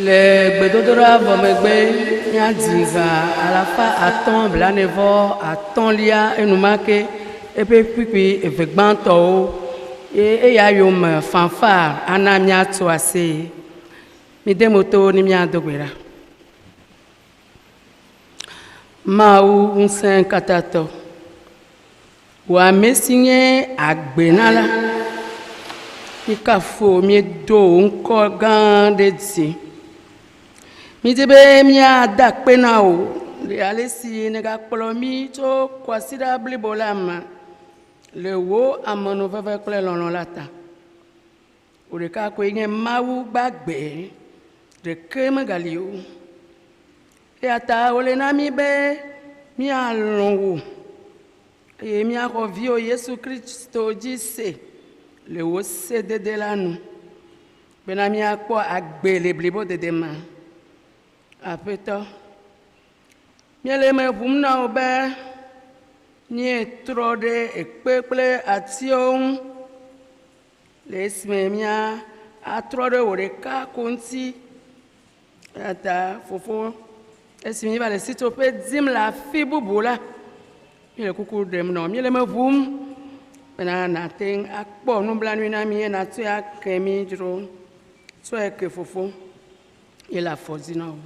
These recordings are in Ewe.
Le gbedodoɖa vɔ megbe míadzi ha 543 enumake eƒe kpukpui eve gbãtɔwo ye eya yome fanfare ana míatso aseye. Mide mo to ne míado gbe ɖa. Mawu ŋusẽkatãtɔ, wò ame si nye agbenala, míekafu wò, míedo wò ŋkɔ gã ɖe dzi. Mídi be míada akpe na wò le ale si nègakplɔ mí tso kwasiɖa blibo la me le wò amenuveve kple lɔlɔ̃ la ta. Wò ɖeka koe nye Mawu gbagbe, ɖeke megali o. Eya ta wòle na mí be míalɔ̃ wò eye míaxɔ viwò Yesu Kristo dzi se le wò sedede la nu bena míakpɔ agbe le blibodede me. Aƒetɔ, míele eme ʋum na wò be míetrɔ ɖe ekpe kple atiwo ŋu le esime míatrɔ ɖe wò ɖeka ko ŋuti. Eya ta Fofo, esi míeva le sitsoƒe dim le afi bubu la, míele kuku ɖem nɔ, míele eme ʋum bena nàte ŋu akpɔ nublanui na mí eye nàtsɔe ake mí dzro. Tsɔe ke Fofo, míele afɔ dzi na wò.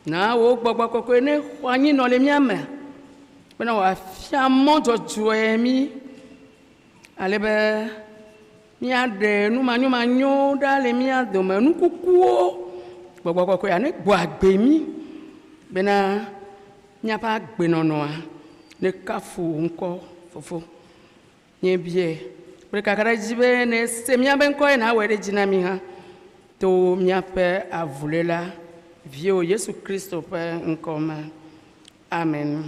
Na wò gbɔgbɔ kɔkɔe nexɔ anyinɔ le mía me bena wòafia mɔ dzɔdzɔe mí ale be míaɖe numanyomanyowo ɖa le mía dome, nu kukuwo, gbɔgbɔ kɔkɔea negbɔ agbe mí bena míaƒe agbenɔnɔa nekafu wò ŋkɔ, Fofo. Míebiae kple kakaɖedzi be nèse míaƒe ŋkɔ eye nàwɔe ɖe edzi na mí hã to míaƒe avuléla, Viwò Yesu Kristo ƒe ŋkɔ me. Amen.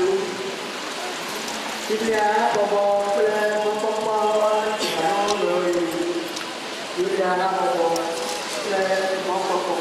nu. Biblia habɔbɔ kple mɔkpɔkpɔ dzra na wo nɔewo yi. Biblia habɔbɔ kple mɔkpɔkpɔ.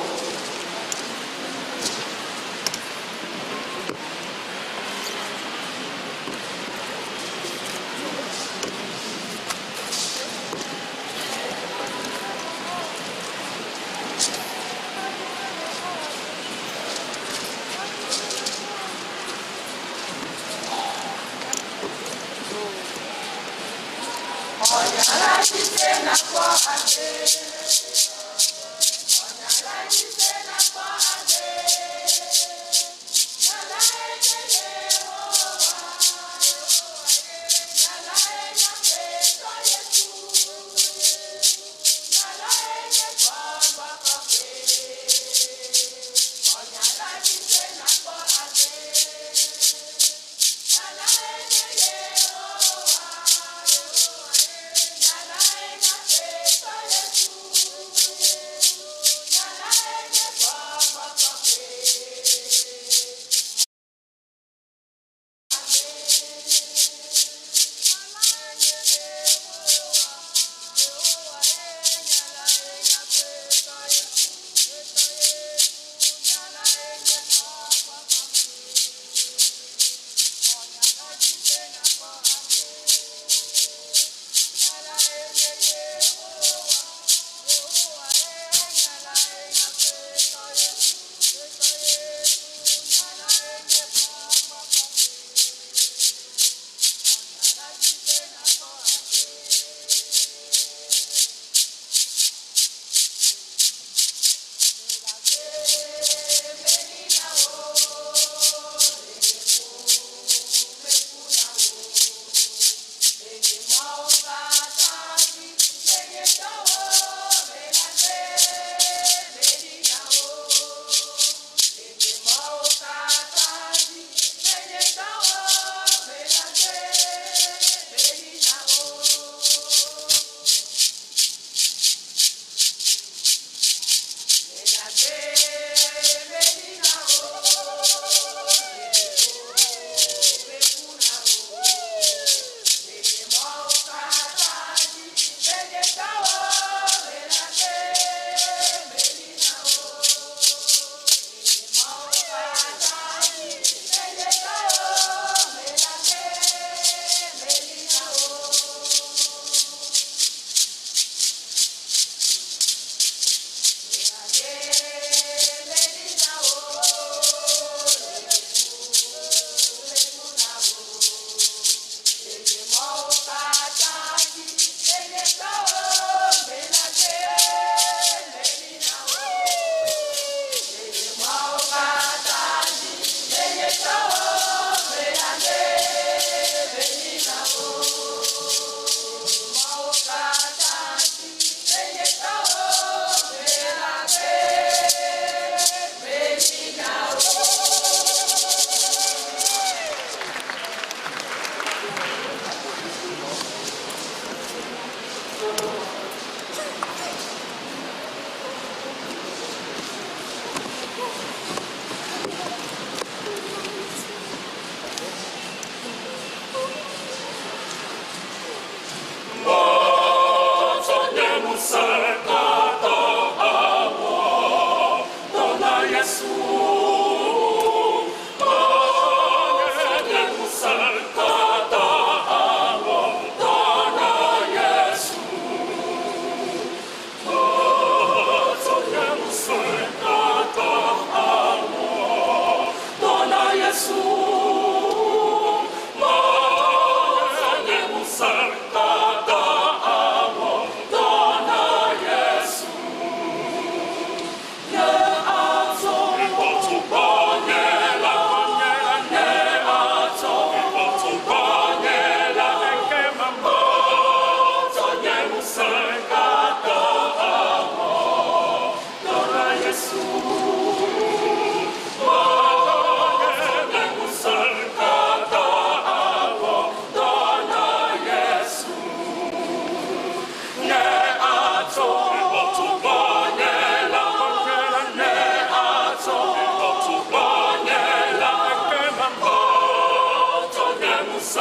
Yesu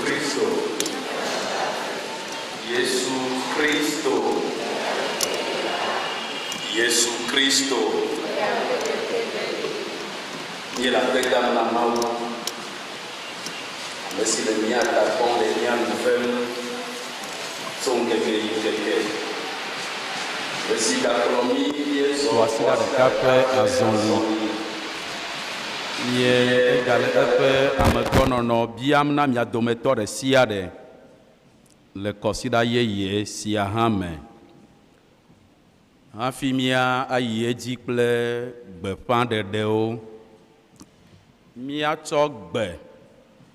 Kristo. Yesu Kristo. Yesu Kristo. Míele akpe dam na Mawu, ame si le mía ta kpɔm le mía nu vem tso ŋkeke yi ŋkeke, ame si gakplɔ mí míezɔ Kwasiɖa ɖeka ƒe azɔli ye egale eƒe amegbɔnɔnɔ biam na mia dometɔ ɖe sia ɖe le kɔsiɖa yeye sia hã me. Hafi mía ayi edzi kple gbeƒãɖeɖewo, míatsɔ gbe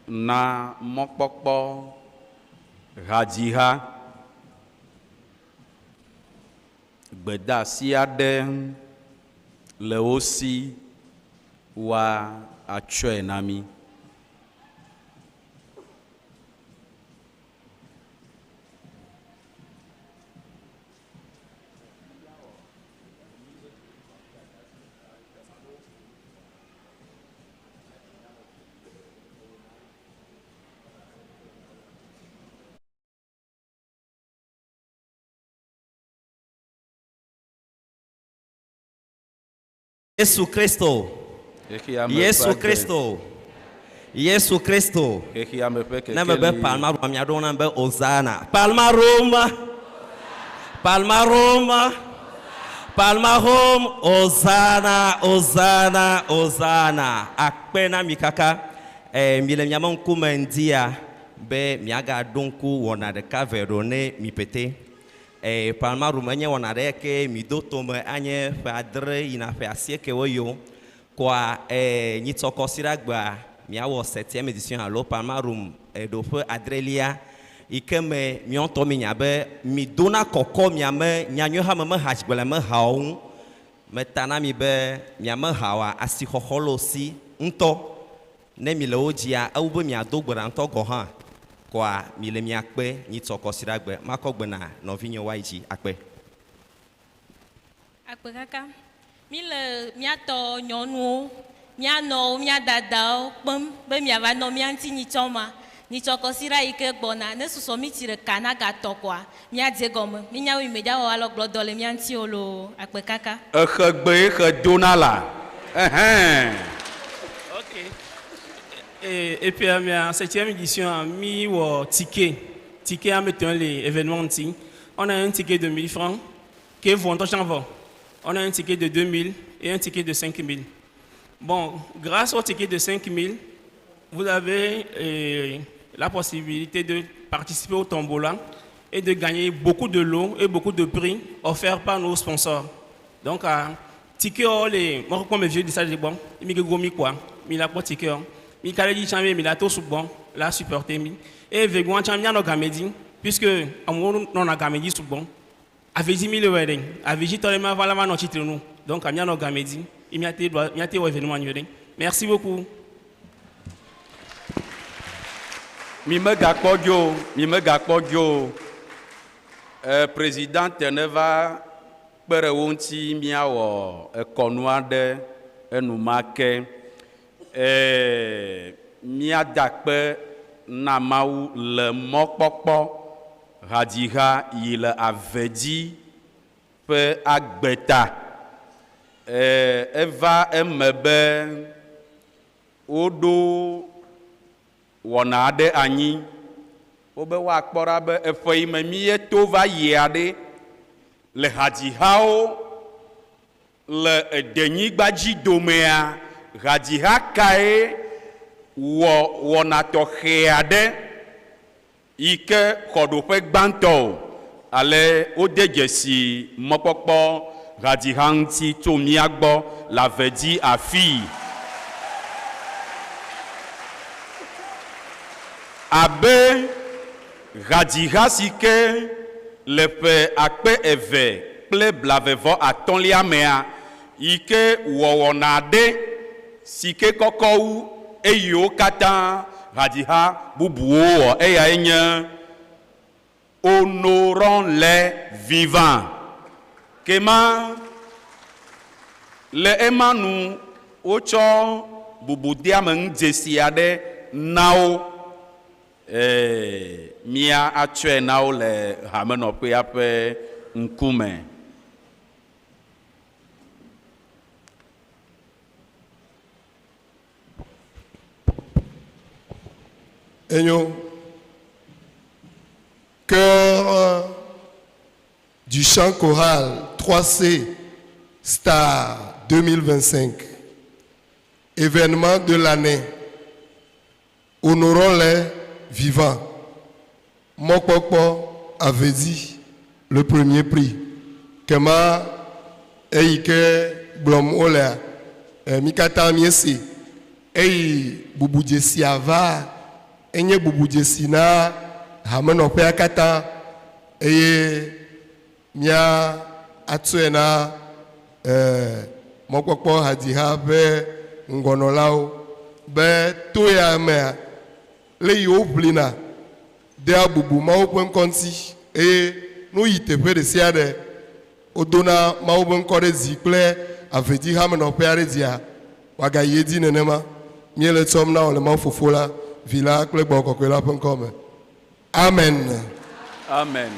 na mɔkpɔkpɔ hadziha. Gbedeasi aɖe le wo si woatsɔe na mí. Yesu Kristo. Xexea me ƒe Yesu agbe. Kristo. Yesu Kristo. Xexea me ƒe Ne mebe kekeli. Palma Roma, miaɖo nam be Hosanna. Palma Roma. Palma Roma. Palma Rome. Hosanna, Hosanna, Hosanna. Akpe na mi kaka. Eh, mi le miame ŋkume ŋdia be miagaɖo ŋku wɔna ɖeka ve ɖo ne mi pete. Eh, Palma Rome enye wɔna ɖe ke mi do tome anye ƒe adre yina ƒe asiekewo yiwo. Kɔa eh, nyitsɔ kɔsiɖagbea miawɔ septième édition alo Palma Rome ɖoƒe adrelia yi ke me miawo ŋutɔ minya be midona kɔkɔ miame nyanyuie hame me hadzigbe me hawo ŋu. Meta na mi be miame hawoa asixɔxɔ le wo si ŋutɔ. Ne mi le wo dzia ewu be miado gbe ɖa ŋutɔ gɔ hã. Kɔa mi le miakpe nyitsɔ kɔsiɖagbe. Makɔ gbe na nɔvinye woayi dzi akpe. Akpe kaka. Mi le miatɔ nyɔnuwo, mianɔwo, miadadawo kpem be miava nɔ mía ŋuti nyitsɔ ma. Nyitsɔ kɔsiɖa yi ke gbɔna ne susɔ mi tsi ɖeka na gatɔ kɔa miadze gɔme. Minya wo yi me dza wɔ alɔgblɔ dɔ le mía ŋuti o loo. Akpe kaka. Exe gbe xe dona la. Ɛhɛn. Ok. Et puis, à septième édition, mi wɔ ticket. Ticket à mettre les événements ŋuti. On a un ticket de 1000 francs qui est vendu On a un ticket de 2000 et un ticket de 5000. Bon, grâce au ticket de 5000, vous avez la possibilité de participer au tombola et de gagner beaucoup de lots et beaucoup de prix offerts par nos sponsors. Donc, ticket, les, moi, comme vieux de ça, bon, il mi quoi, il a pas ticket, mi kale di chambe, mi la to sous bon, la supporter mi. Et vegan chambe, mi gamedi, puisque amour non a gamedi sous bon. Avedi mi le wedding, avedi tolema vala ma no titre nous. Donc, mi no gamedi, il mi a été mi a été événement Merci beaucoup. Mi megakpɔ dzo, mi megakpɔ dzo. Président ne va kpe ɖe wo ŋuti míawɔ ekɔnu aɖe enumake. Míada akpe na Mawu le mɔkpɔkpɔ hadziha yi le ave dzi ƒe agbe ta. Eva eme be woɖo wɔna aɖe anyi. Wobe woakpɔ ɖa be eƒe yi me míeto va yia ɖe le hadzihawo le edenyigba dzi domea, hadziha kae wɔ wɔna tɔxɛ aɖe yi ke xɔ ɖoƒe gbãtɔ o. Ale wode dzesi mɔkpɔkpɔ hadziha ŋuti tso mía gbɔ le ave dzi afii. Abe hadziha si ke le ƒe akpe eve kple blavevɔ atɔ̃lia mea, yi ke wɔ wɔna aɖe si ke kɔkɔ wu eyiwo katã hadziha bubuwo wɔ eyae nye Honorons les vivants. Kema le ema nu wotsɔ bubudeameŋudzesi aɖe na wo. Ee, mía atsɔe na wo le hamenɔƒea ƒe ŋkume. Enyo. Chœur du chant choral 3C Star 2025. Événement de l'année. Honorons-les vivants. Mɔkpɔkpɔ Avedi le premier prix. Kema eyi ke gblɔm wolea, mí katã míese. Eyi bubudzesia va, enye bubudzesi na hamenɔƒea katã eye mía atsɔe na mɔkpɔkpɔ hadziha ƒe ŋgɔnɔlawo be to ya mea, le yi woʋlina dea bubu Mawu ƒe ŋkɔ ŋuti eye ne woyi teƒe ɖesiaɖe wodona Mawu ƒe ŋkɔ ɖe dzi kple avedzihamenɔƒe aɖe dzia, wòagayi edzi nenema. Míele etsɔm na wò le Mawu Fofo la, Vi la kple Gbɔgbɔ Kɔkɔe la ƒe ŋkɔ me. Amen. Amen.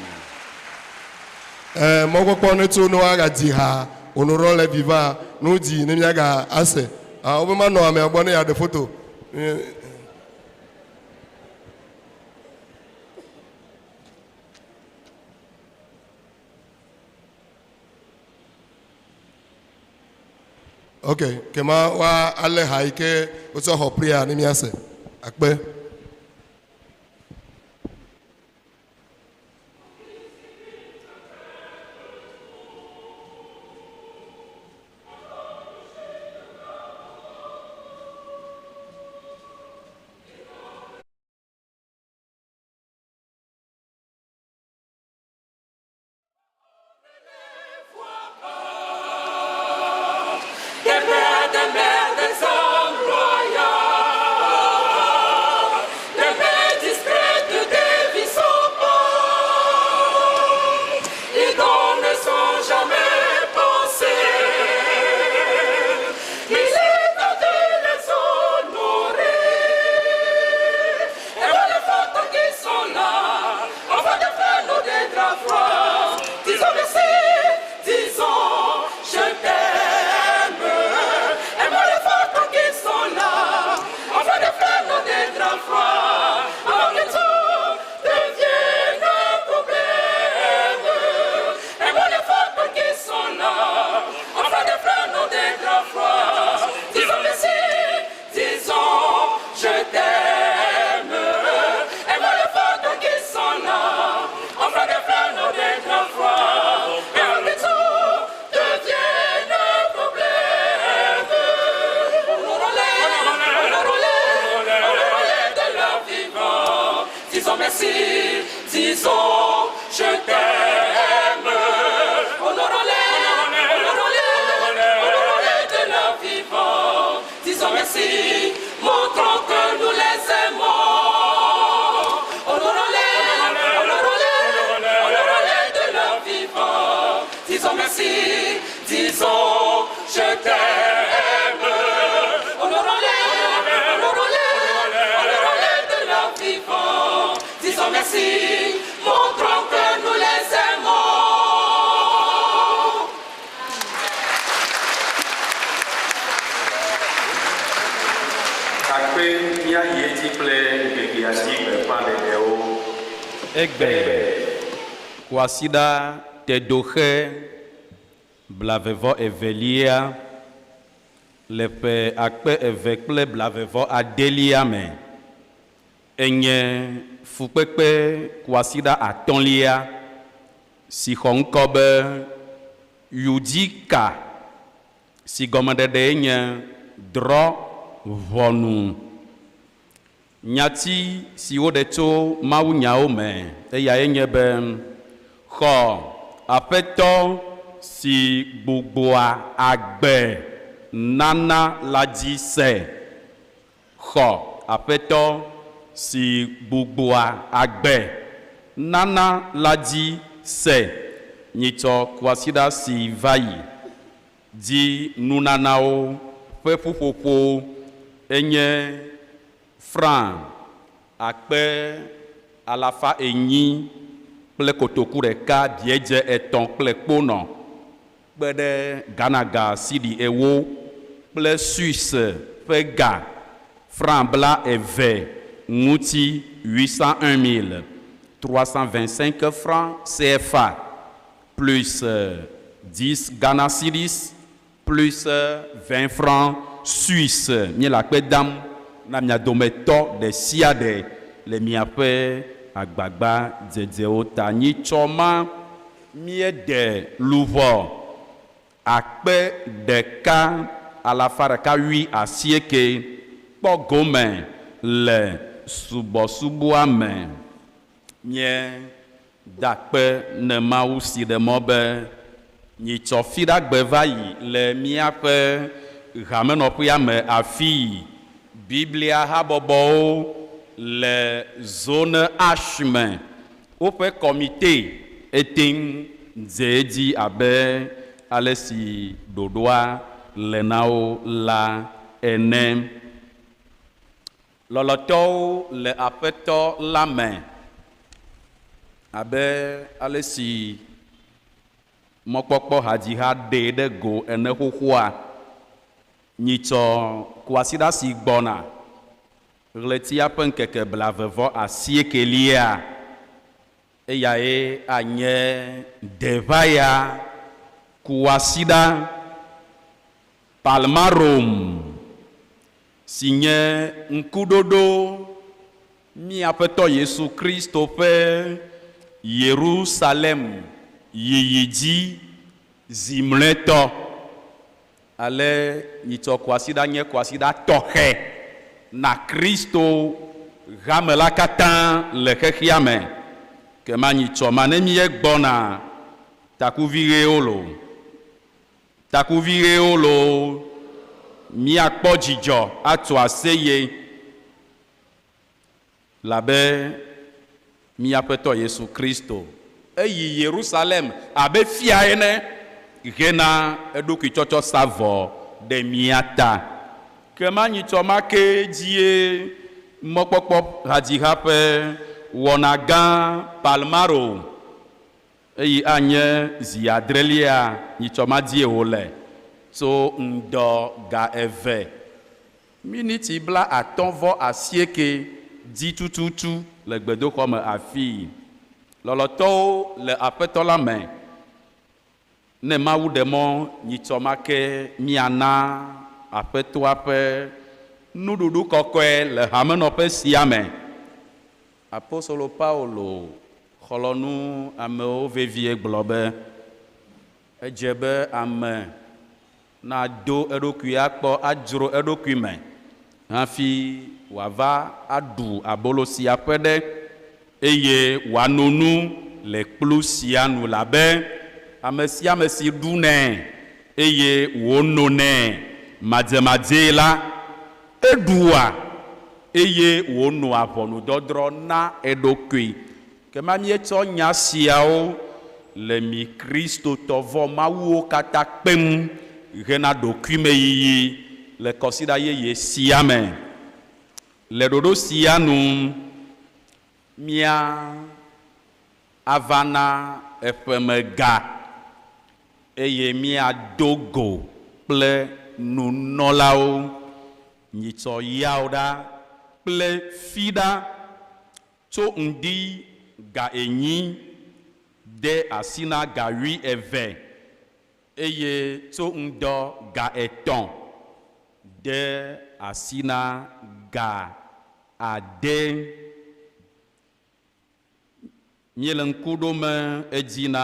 Ẽ, mɔkpɔkpɔ netso ne woagadzi ha honorons les vivants ne wodzi ne míaga ase. Ah, wobe manɔ amea gbɔ ne yeaɖe foto. Ok, kema woa alé ha yi ke wotsɔ xɔ pria ne míase. Akpe. Akpe míayi edzi kple ŋkekea dzi gbeƒãɖeɖewo. Egbe kwasiɖa tedoxe blavevɔ evelia le ƒe akpe eve kple blavevɔ adelia me enye fukpekpe kwasiɖa atɔ̃lia si xɔ ŋkɔ be Yudika si gɔmeɖeɖee nye drɔ̃ ʋɔnu. Nyati si woɖe tso mawunyawo me eyae nye be xɔ Aƒetɔ si gbugbɔa agbe nana la dzi se. Xɔ Aƒetɔ si gbugbɔa agbe nana la dzi se. Nyitsɔ kwasiɖa si va yi dzi nunanawo ƒe ƒuƒoƒo enye franc 400 000 kple kotoku ɖeka biedze etɔ̃ kple kponɔ kpe ɖe Ghana ga cedi 40 kple Suisse ƒe ga franc 20 ŋuti 801 325 francs CFA plus 10 Ghana cedis plus 20 francs suisse. Míele akpe dam na mia dometɔ ɖe sia ɖe le miaƒe agbagba dzedzewo ta. Nyitsɔ ma míeɖe luʋɔ 1189 kpɔ gome le subɔsubɔa me. Míeda akpe ne Mawu si ɖe mɔ be nyitsɔ fiɖagbe va yi le míaƒe hamenɔƒea me afii Biblia habɔbɔwo le zone H me woƒe kɔmite ete ŋu dze edzi abe ale si ɖoɖoa le na wo la ene. Lɔlɔtɔwo le Aƒetɔ la me abe ale si mɔkpɔkpɔ hadziha ɖee ɖe go ene xoxoa. Nyitsɔ kwasiɖa si gbɔna ɣletia ƒe ŋkeke 28 eyae anye deʋaya kwasiɖa Palmarum si nye ŋkuɖoɖo míaƒetɔ Yesu Kristo ƒe Yerusalem yiyi dzi zi mlɔetɔ. Ale nyitsɔ kwasiɖa nye kwasiɖa tɔxɛ na Kristo hame la katã le xexea me. Kema nyitsɔ ma ne míegbɔna takuvi ɣewo lo, takuvi ɣewo lo, míakpɔ dzidzɔ atso aseye labe míaƒetɔ Yesu Kristo eyi Yerusalem abe fia ene hena eɖokui tsɔtsɔ sa vɔ ɖe mía ta. Kema nyitsɔ ma ke dzie mɔkpɔkpɔ hadziha ƒe wɔna gã Palmaro eyi anye zi adrelia nyitsɔ ma dzie wòle tso ŋdɔ ga 2 miniti 58 dzi tututu le gbedoxɔ me afii. Lɔlɔtɔwo le Aƒetɔ la me ne Mawu ɖe mɔ nyitsɔ ma ke míana Aƒetɔa ƒe nuɖuɖu kɔkɔe le hamenɔƒe sia me. Apostolo Paulo xlɔ̃ nu amewo vevie gblɔ be edze be ame nado eɖokui akpɔ adzro eɖokui me hafi wòava aɖu abolo sia ƒe ɖe eye wòano nu le kplu sia nu labe ame sia ame si ɖunɛ eye wònonɛ madzemadzee la eɖua eye wònoa ʋɔnudɔdrɔ̃ na eɖokui. Kema míetsɔ nya siawo le mi Kristotɔ vɔ Mawuwo katã kpem hena ɖokuimeyiyi le kɔsiɖa yeye sia me. Le ɖoɖo sia nu mía ava na eƒemega eye míado go kple nunɔlawo nyitsɔ yawo ɖa kple fiɖa tso ŋdi ga 4 de asi na ga 12 eye tso ŋdɔ ga 3 de asi na ga 6. Míele ŋku ɖom edzi na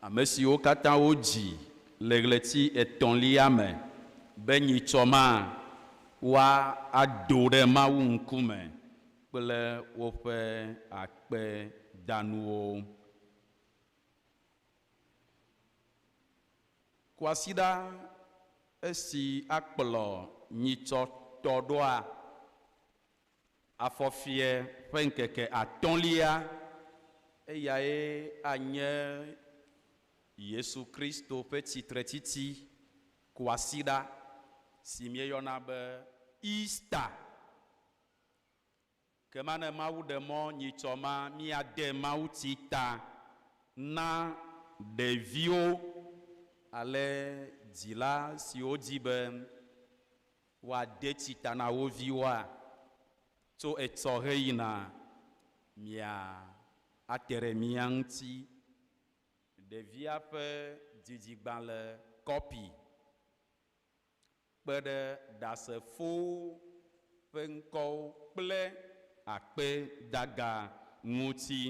ame siwo katã wodzi le ɣleti etɔ̃lia me be nyitsɔ ma woado ɖe Mawu ŋkume kple woƒe akpedanuwo. Kwasiɖa esi akplɔ nyitsɔ tɔ ɖoa, afɔfie ƒe ŋkeke atɔ̃lia, eyae anye Yesu Kristo ƒe tsitretsitsi kwasiɖa si míeyɔna be Easter. Kema ne Mawu ɖe mɔ nyitsɔ ma míade mawutsi ta na ɖeviwo ale dzila siwo di be woade tsi ta na wo viwoa, tso etsɔ heyina mia ate ɖe mía ŋuti. Ɖevia ƒe didigbalẽ kɔpi kpe ɖe ɖasefowo ƒe ŋkɔwo kple akpedaga ŋuti.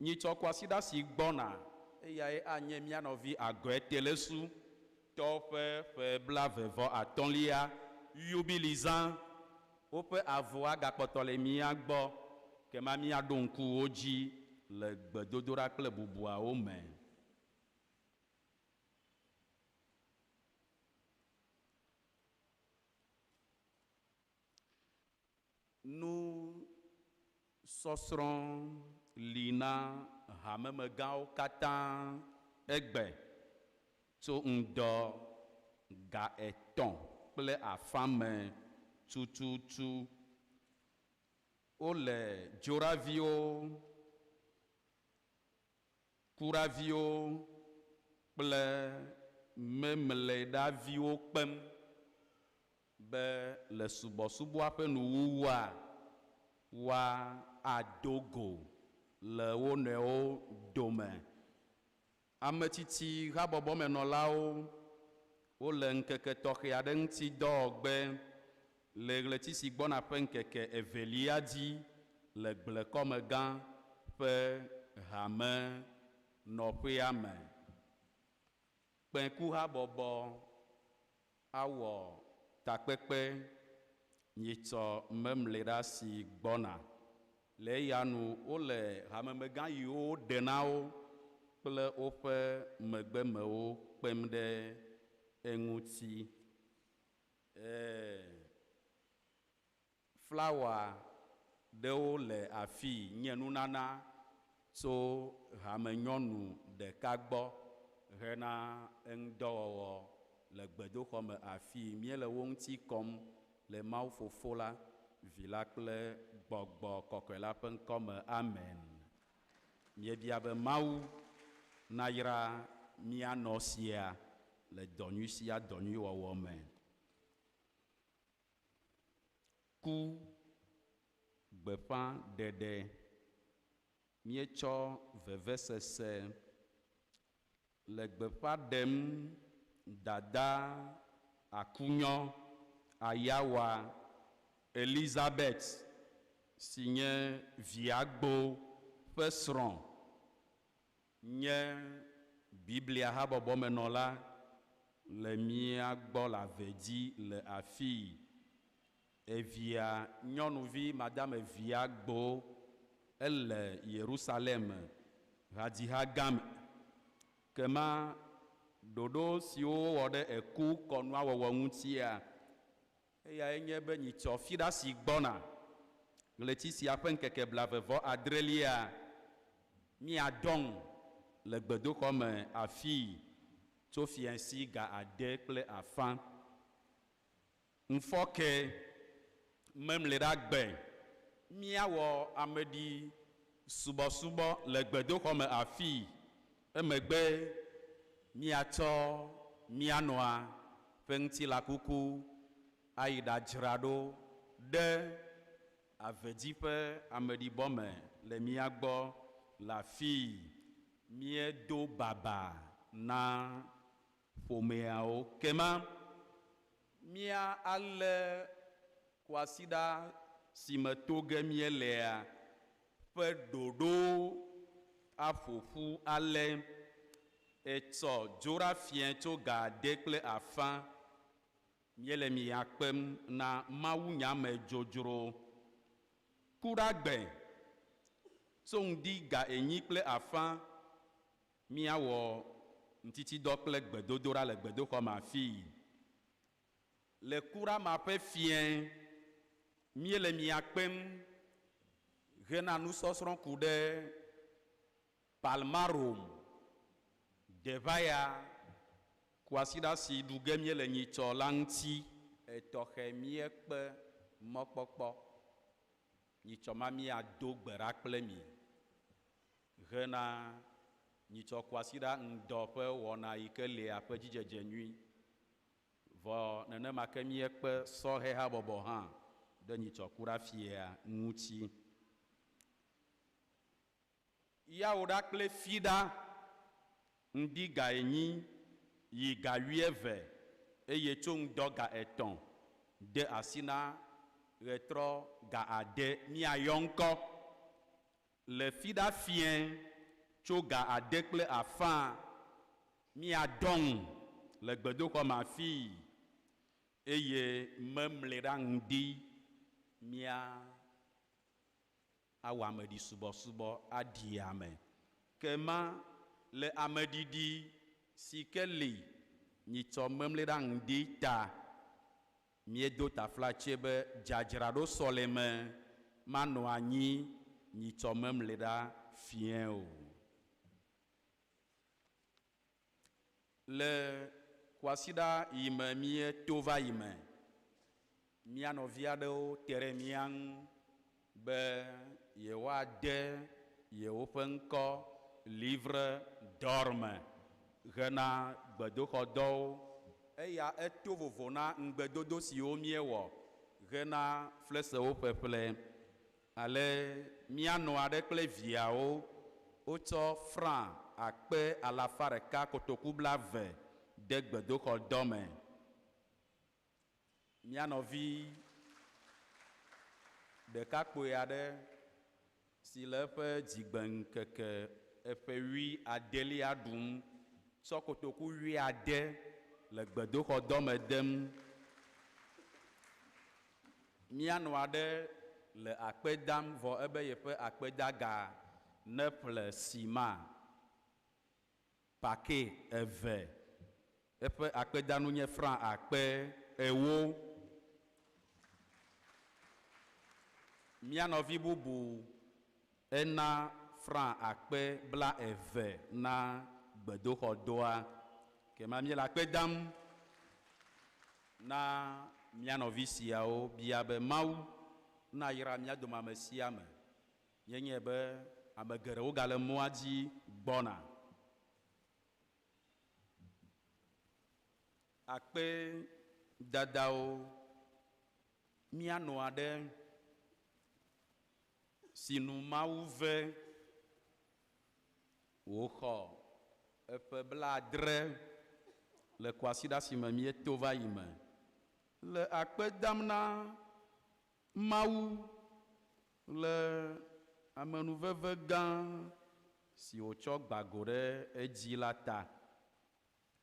Nyitsɔ kwasiɖa si gbɔna eyae anye mía nɔvi Agɔe Telesu tɔ ƒe ƒe 35lia yubilizã. Woƒe avɔa gakpɔtɔ le mía gbɔ, kema míaɖo ŋku wo dzi le gbedodoɖa kple bubuawo me. Nusɔsrɔ̃ li na hamemegãwo katã egbe tso ŋdɔ ga 3:30 me tututu. Wole dzoɖaviwo, kuraviwo kple memleɖaviwo kpem be le subɔsubɔa ƒe nuwuwua woado go le wo nɔewo dome. Ametsitsi habɔbɔmenɔlawo wole ŋkeke tɔxɛ aɖe ŋuti dɔwɔgbe le ɣleti si gbɔna ƒe ŋkeke evelia dzi le gblekɔmegã ƒe hame nɔƒea me. Kpẽkuhabɔbɔ awɔ takpekpe nyitsɔ memleɖa si gbɔna. Le eya nu wole hamemegã yiwo ɖe na wo kple woƒe megbemewo kpem ɖe eŋuti. Flawa ɖewo le afii nye nunana tso hamenyɔnu ɖeka gbɔ hena eŋudɔwɔwɔ le gbedoxɔ me afii. Míele wo ŋuti kɔm le Mawu Fofo la, Vi la kple Gbɔgbɔ Kɔkɔe la ƒe ŋkɔme. Amen. Míebia be Mawu nayra mía nɔ sia le dɔ nyui sia dɔ nyui wɔwɔ me. Ku gbeƒãɖeɖe. Míetsɔ vevesese le gbeƒã ɖem dada akunyɔ Ayawa Elizabeth si nye viagbo ƒe srɔ̃ nye Biblia habɔbɔmenɔla le mía gbɔ le ave dzi le afii. Evia nyɔnuvi Madame Viagbo ele Yerusalem hadziha gã me. Kema ɖoɖo siwo wowɔ ɖe eku kɔnua wɔwɔ ŋutia, eyae nye be nyitsɔ fiɖa si gbɔna ɣleti sia ƒe ŋkeke 29lia míadɔŋ le gbedoxɔ me afii tso fiẽsi ga 6:30. Ŋufɔke memleɖa gbe míawɔ ameɖi subɔsubɔ le gbedoxɔ me afii. Emegbe míatsɔ mía nɔa ƒe ŋutilakuku ayi ɖadzra ɖo ɖe avedzi ƒe ameɖibɔ me le mía gbɔ le afii. Míedo baba na ƒomeawo. Kema mía alé kwasiɖa si me to ge míelea ƒe ɖoɖo aƒo ƒu ale. Etsɔ dzoɖa fiẽ tso ga 6:30 míele mia kpem na mawunyame dzodzro. Kuɖagbe tso ŋdi ga 4:30 míawɔ Ŋutitidɔ kple gbedodoɖa le gbedoxɔ me afii. Le kuɖa ma ƒe fiẽ, míele mia kpem hena nusɔsrɔ̃ ku ɖe Palmarum Deʋaya kwasiɖa si ɖu ge míele nyitsɔ la ŋuti. Etɔxɛ míekpe mɔkpɔkpɔ. Nyitsɔ ma míado gbe ɖa kple mi hena nyitsɔ kwasiɖa ŋdɔ ƒe wɔna yi ke lia ƒe dzidzedze nyui. Vɔ nenema ke míekpe sɔhɛ habɔbɔ hã ɖe nyitsɔ kuɖa fia ŋuti. Yawo ɖa kple fi ɖa ŋdi ga 4 yi ga 8 eye tso ŋdɔ ga 3 de asi na ɣetrɔ ga 6 míayɔ ŋkɔ. Le fi ɖa fiẽ tso ga 6:30 míadɔ ŋu le gbedoxɔ me afii eye memle ɖa ŋdi mía awɔ ameɖisubɔsubɔ aɖi ame. Ke ma le ameɖiɖi si ke li nyitsɔ memle ɖa ŋdi ta míedo taflatse be dzadzraɖo sɔleme manɔ anyi nyitsɔ memle ɖa fiẽ o. Le kwasiɖa yi me míeto va yi me, mía nɔvi aɖewo te ɖe mía ŋu be yewoade yewoƒe ŋkɔ livre d'or me hena gbedoxɔdɔwo. Eya eto vovo na ŋugbedodo siwo míewɔ hena flesewo ƒeƒle. Ale míanɔ aɖe kple viawo wotsɔ franc 120,000 de gbedoxɔdɔ me. Mía nɔvi ɖekakpui aɖe si le eƒe dzigbeŋkeke eƒe 70 ɖum tsɔ kotoku 70 le gbedoxɔdɔ me dem. Míanɔ aɖe le akpe dam vɔ ebe yeƒe akpedaga neƒle sima pake 2. Eƒe akpedanu nye franc 40,000. Mía nɔvi bubu ena franc 20,000 na gbedoxɔdɔa. Ke ma míele akpe dam na mía nɔvi siawo bia be Mawu nayra mía dome ame sia ame. Míenyae be ame geɖewo gale mɔa dzi gbɔna. Akpe dadawo, míanɔ aɖe si nu Mawu ve wòxɔ eƒe 70 le kwasiɖa si me míeto va yi me. Le akpe dam na Mawu le amenuveve gã si wòtsɔ gba go ɖe edzi la ta.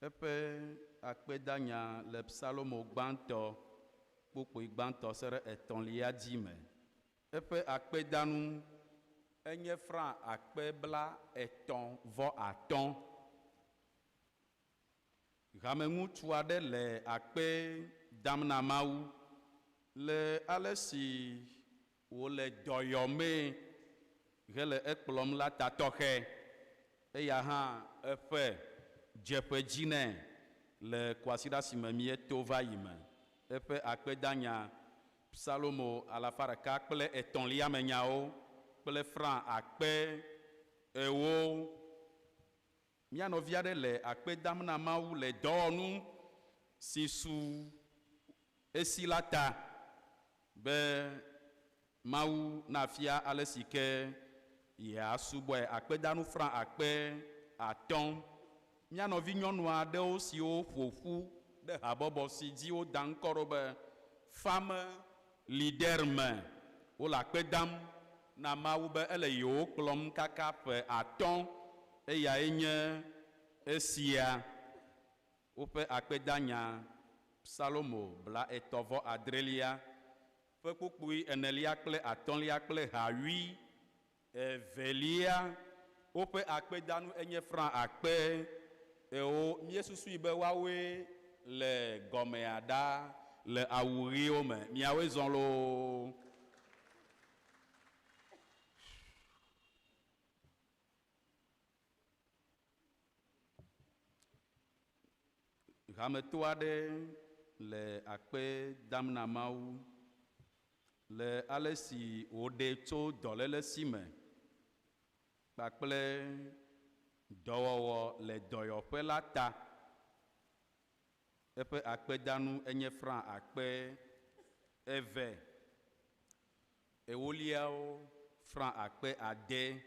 Eƒe akpedanya le Psalomo gbãtɔ kpukpui gbãtɔ se ɖe etɔ̃lia dzi me. Eƒe akpedanu enye franc 35,000. Hameŋutsu aɖe le akpe dam na Mawu le ale si wòle dɔyɔmee hele ekplɔm la ta tɔxɛ. Eya hã eƒe dzeƒe dzi nɛ le kwasiɖa si me míeto va yi me. Eƒe akpedanya Psalomo 103 me nyawo kple franc 40,000. Mía nɔvi aɖe le akpe dam na Mawu le dɔwɔnu si su esi la ta be Mawu nafia ale si ke yeasubɔe. Akpedanu franc 5,000. Mía nɔvi nyɔnu aɖewo siwo ƒo ƒu ɖe habɔbɔ si dzi woda ŋkɔ ɖo be Femme Leader me wole akpe dam na Mawu be ele yewo kplɔm kaka ƒe 5 eyae nye esia. Woƒe akpedanya Psalomo 39 ƒe kpukpui 4 kple 3 kple ha 22 woƒe akpedanu enye franc Ewo míesusui be woawoe le gɔmea ɖa le awu ɣiwo me. Miawoe zɔ loo. Hameto aɖe le akpe dam na Mawu le ale si wòɖe tso dɔléle si me kpakple dɔwɔwɔ le dɔyɔƒe la ta. Eƒe akpedanu enye franc akpe eve. Ewoliawo franc akpe ade.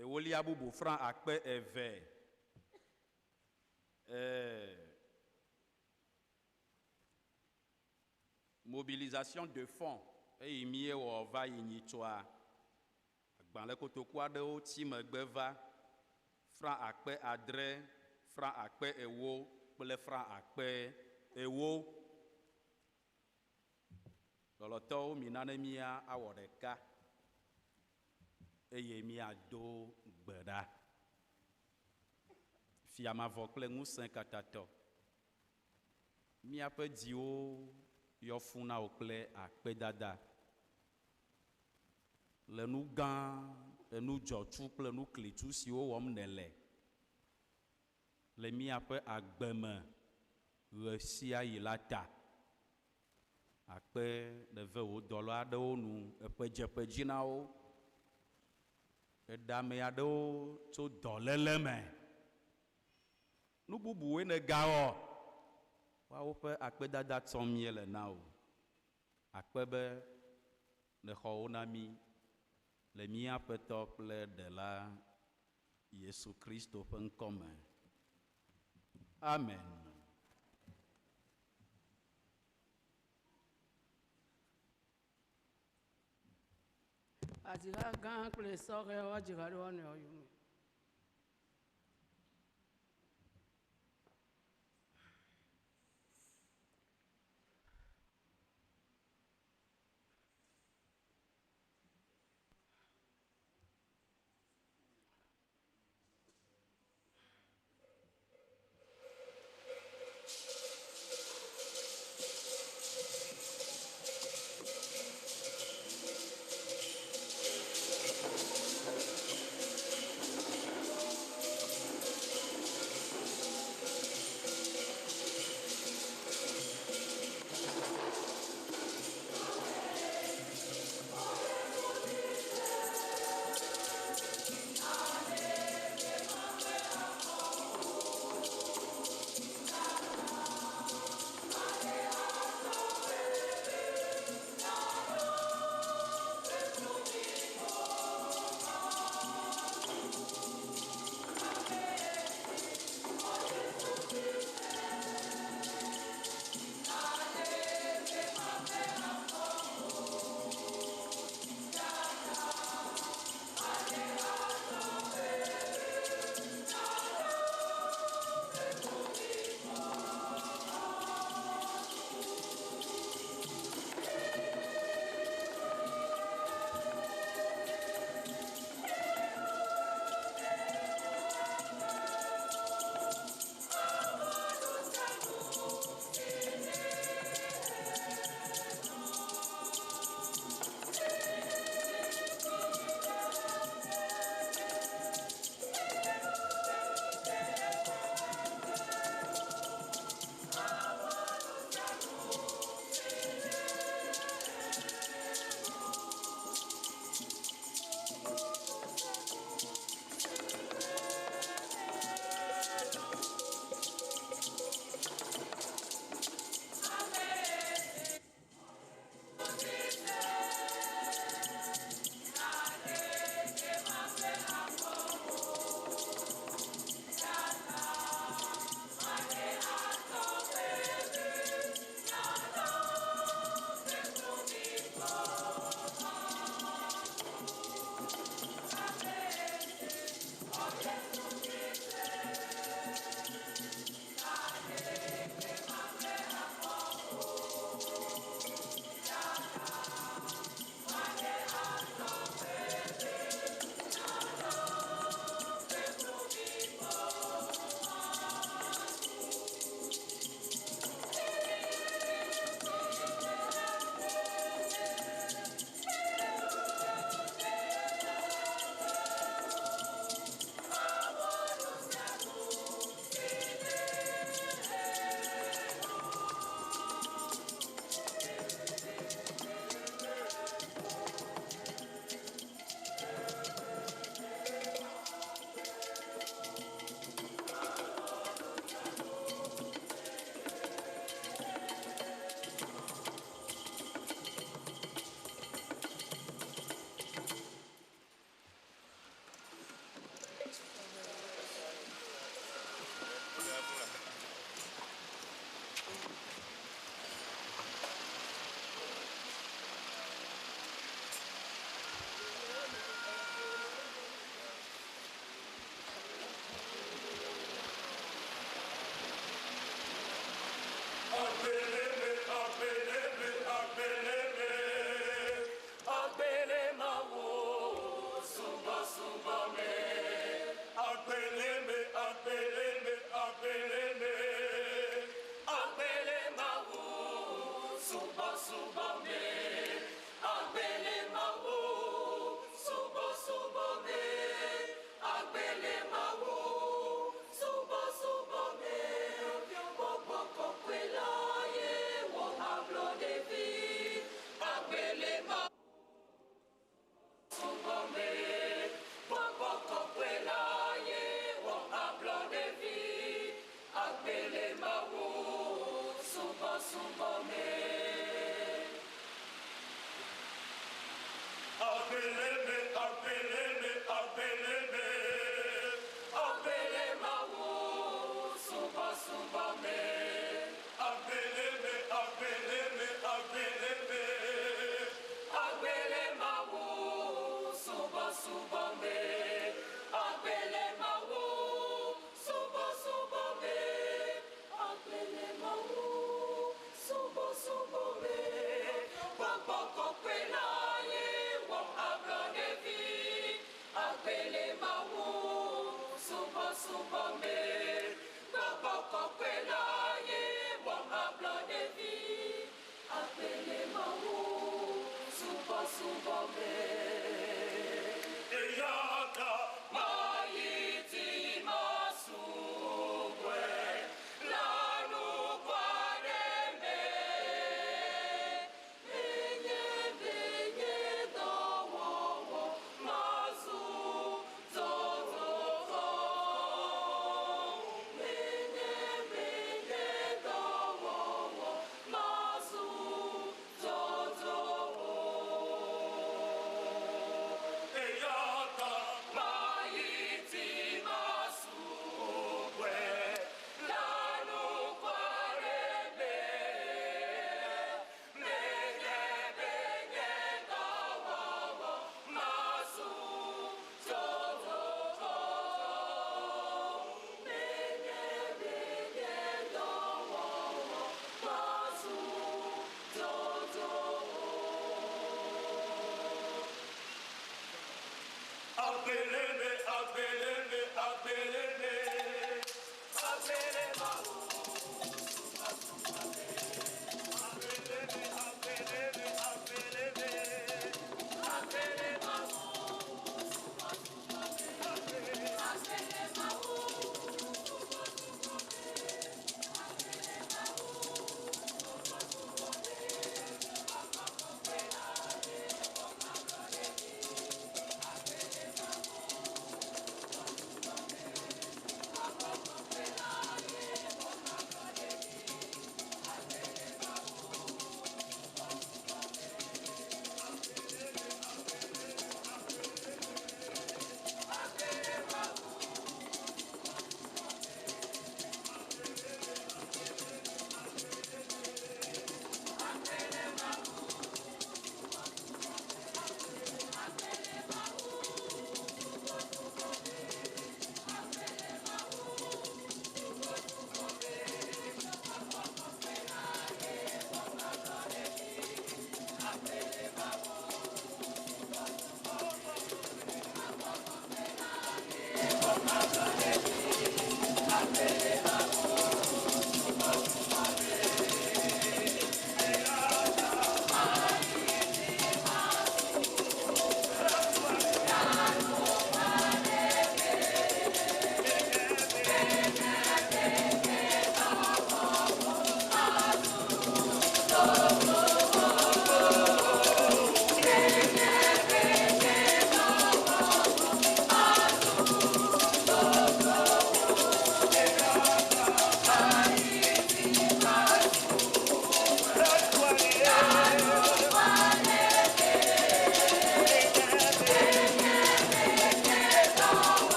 Ewolia bubu franc akpe eve. Mobilisation de fonds eyi míewɔ va yi nyitsɔa agbalẽ kotoku aɖewo tsi megbe va franc akpe adre, franc akpe ewo kple franc akpe ewo. Lɔlɔtɔwo mina ne mía awɔ ɖeka eye míado gbe ɖa. Fia mavɔ kple ŋusẽ katatɔ, míaƒe dziwo yɔ fũ na wò kple akpedada le nu gã, enu dzɔtsu kple nu klitsu siwo wɔm nèle le míaƒe agbe me ɣe sia ɣi la ta. Akpe nève wò dɔla aɖewo nu eƒe dzeƒe dzi na wo. Eɖe ame aɖewo tso dɔléle me. Nu bubuwoe nègawɔ. Woawo ƒe akpedada tsɔm míele na wò. Akpe be nèxɔ wo na mí le mía Aƒetɔ kple Ɖela Yesu Kristo ƒe ŋkɔ me. Amen. Hadziha gã kple sɔhɛwo adzi ha ɖe wo nɔewo yome.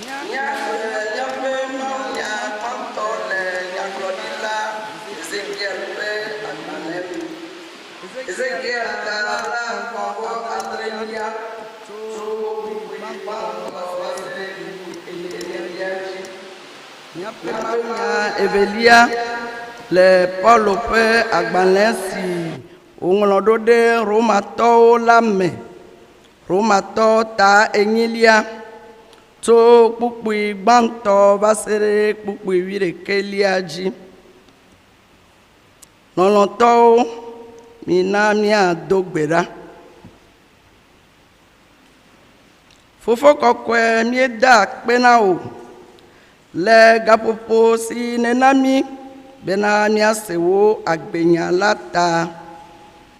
Míaxlẽ míaƒe mawunya gbãtɔ le nyagblɔɖila Ezekiel ƒe agbalẽ me. Ezekiel ta 36 tso kpukpui gbãtɔ va se ɖe kpukpui enelia dzi. Míaƒe mawunya evelia le Paulo ƒe agbalẽ si wòŋlɔ ɖo ɖe Romatɔwo la me. Romatɔ ta enyilia tso kpukpui gbãtɔ va se ɖe kpukpui wuiɖekɛlia dzi. Lɔlɔ̃tɔwo, mina míado gbe ɖa. Fofo kɔkɔe, míeda akpe na wò le gaƒoƒo si nèna mí bena míase wò agbenya la ta.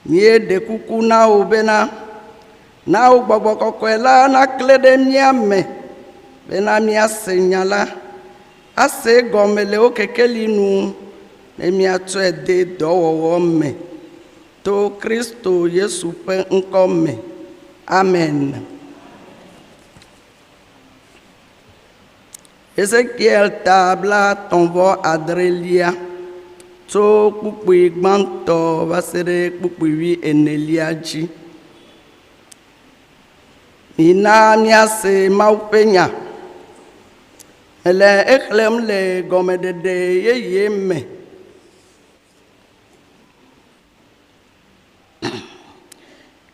Míeɖe kuku na wò bena na wò gbɔgbɔ kɔkɔe la naklẽ ɖe mía me bena míase nya la, ase egɔme le wò kekeli nu ne míatsɔe de dɔwɔwɔ me to Kristo Yesu ƒe ŋkɔ me. Amen. Ezekiel ta 36 tso kpukpui gbãtɔ va se ɖe kpukpui wuienelia dzi. Mina míase Mawu ƒe nya. Mele exlẽm le gɔmeɖeɖe yeye me.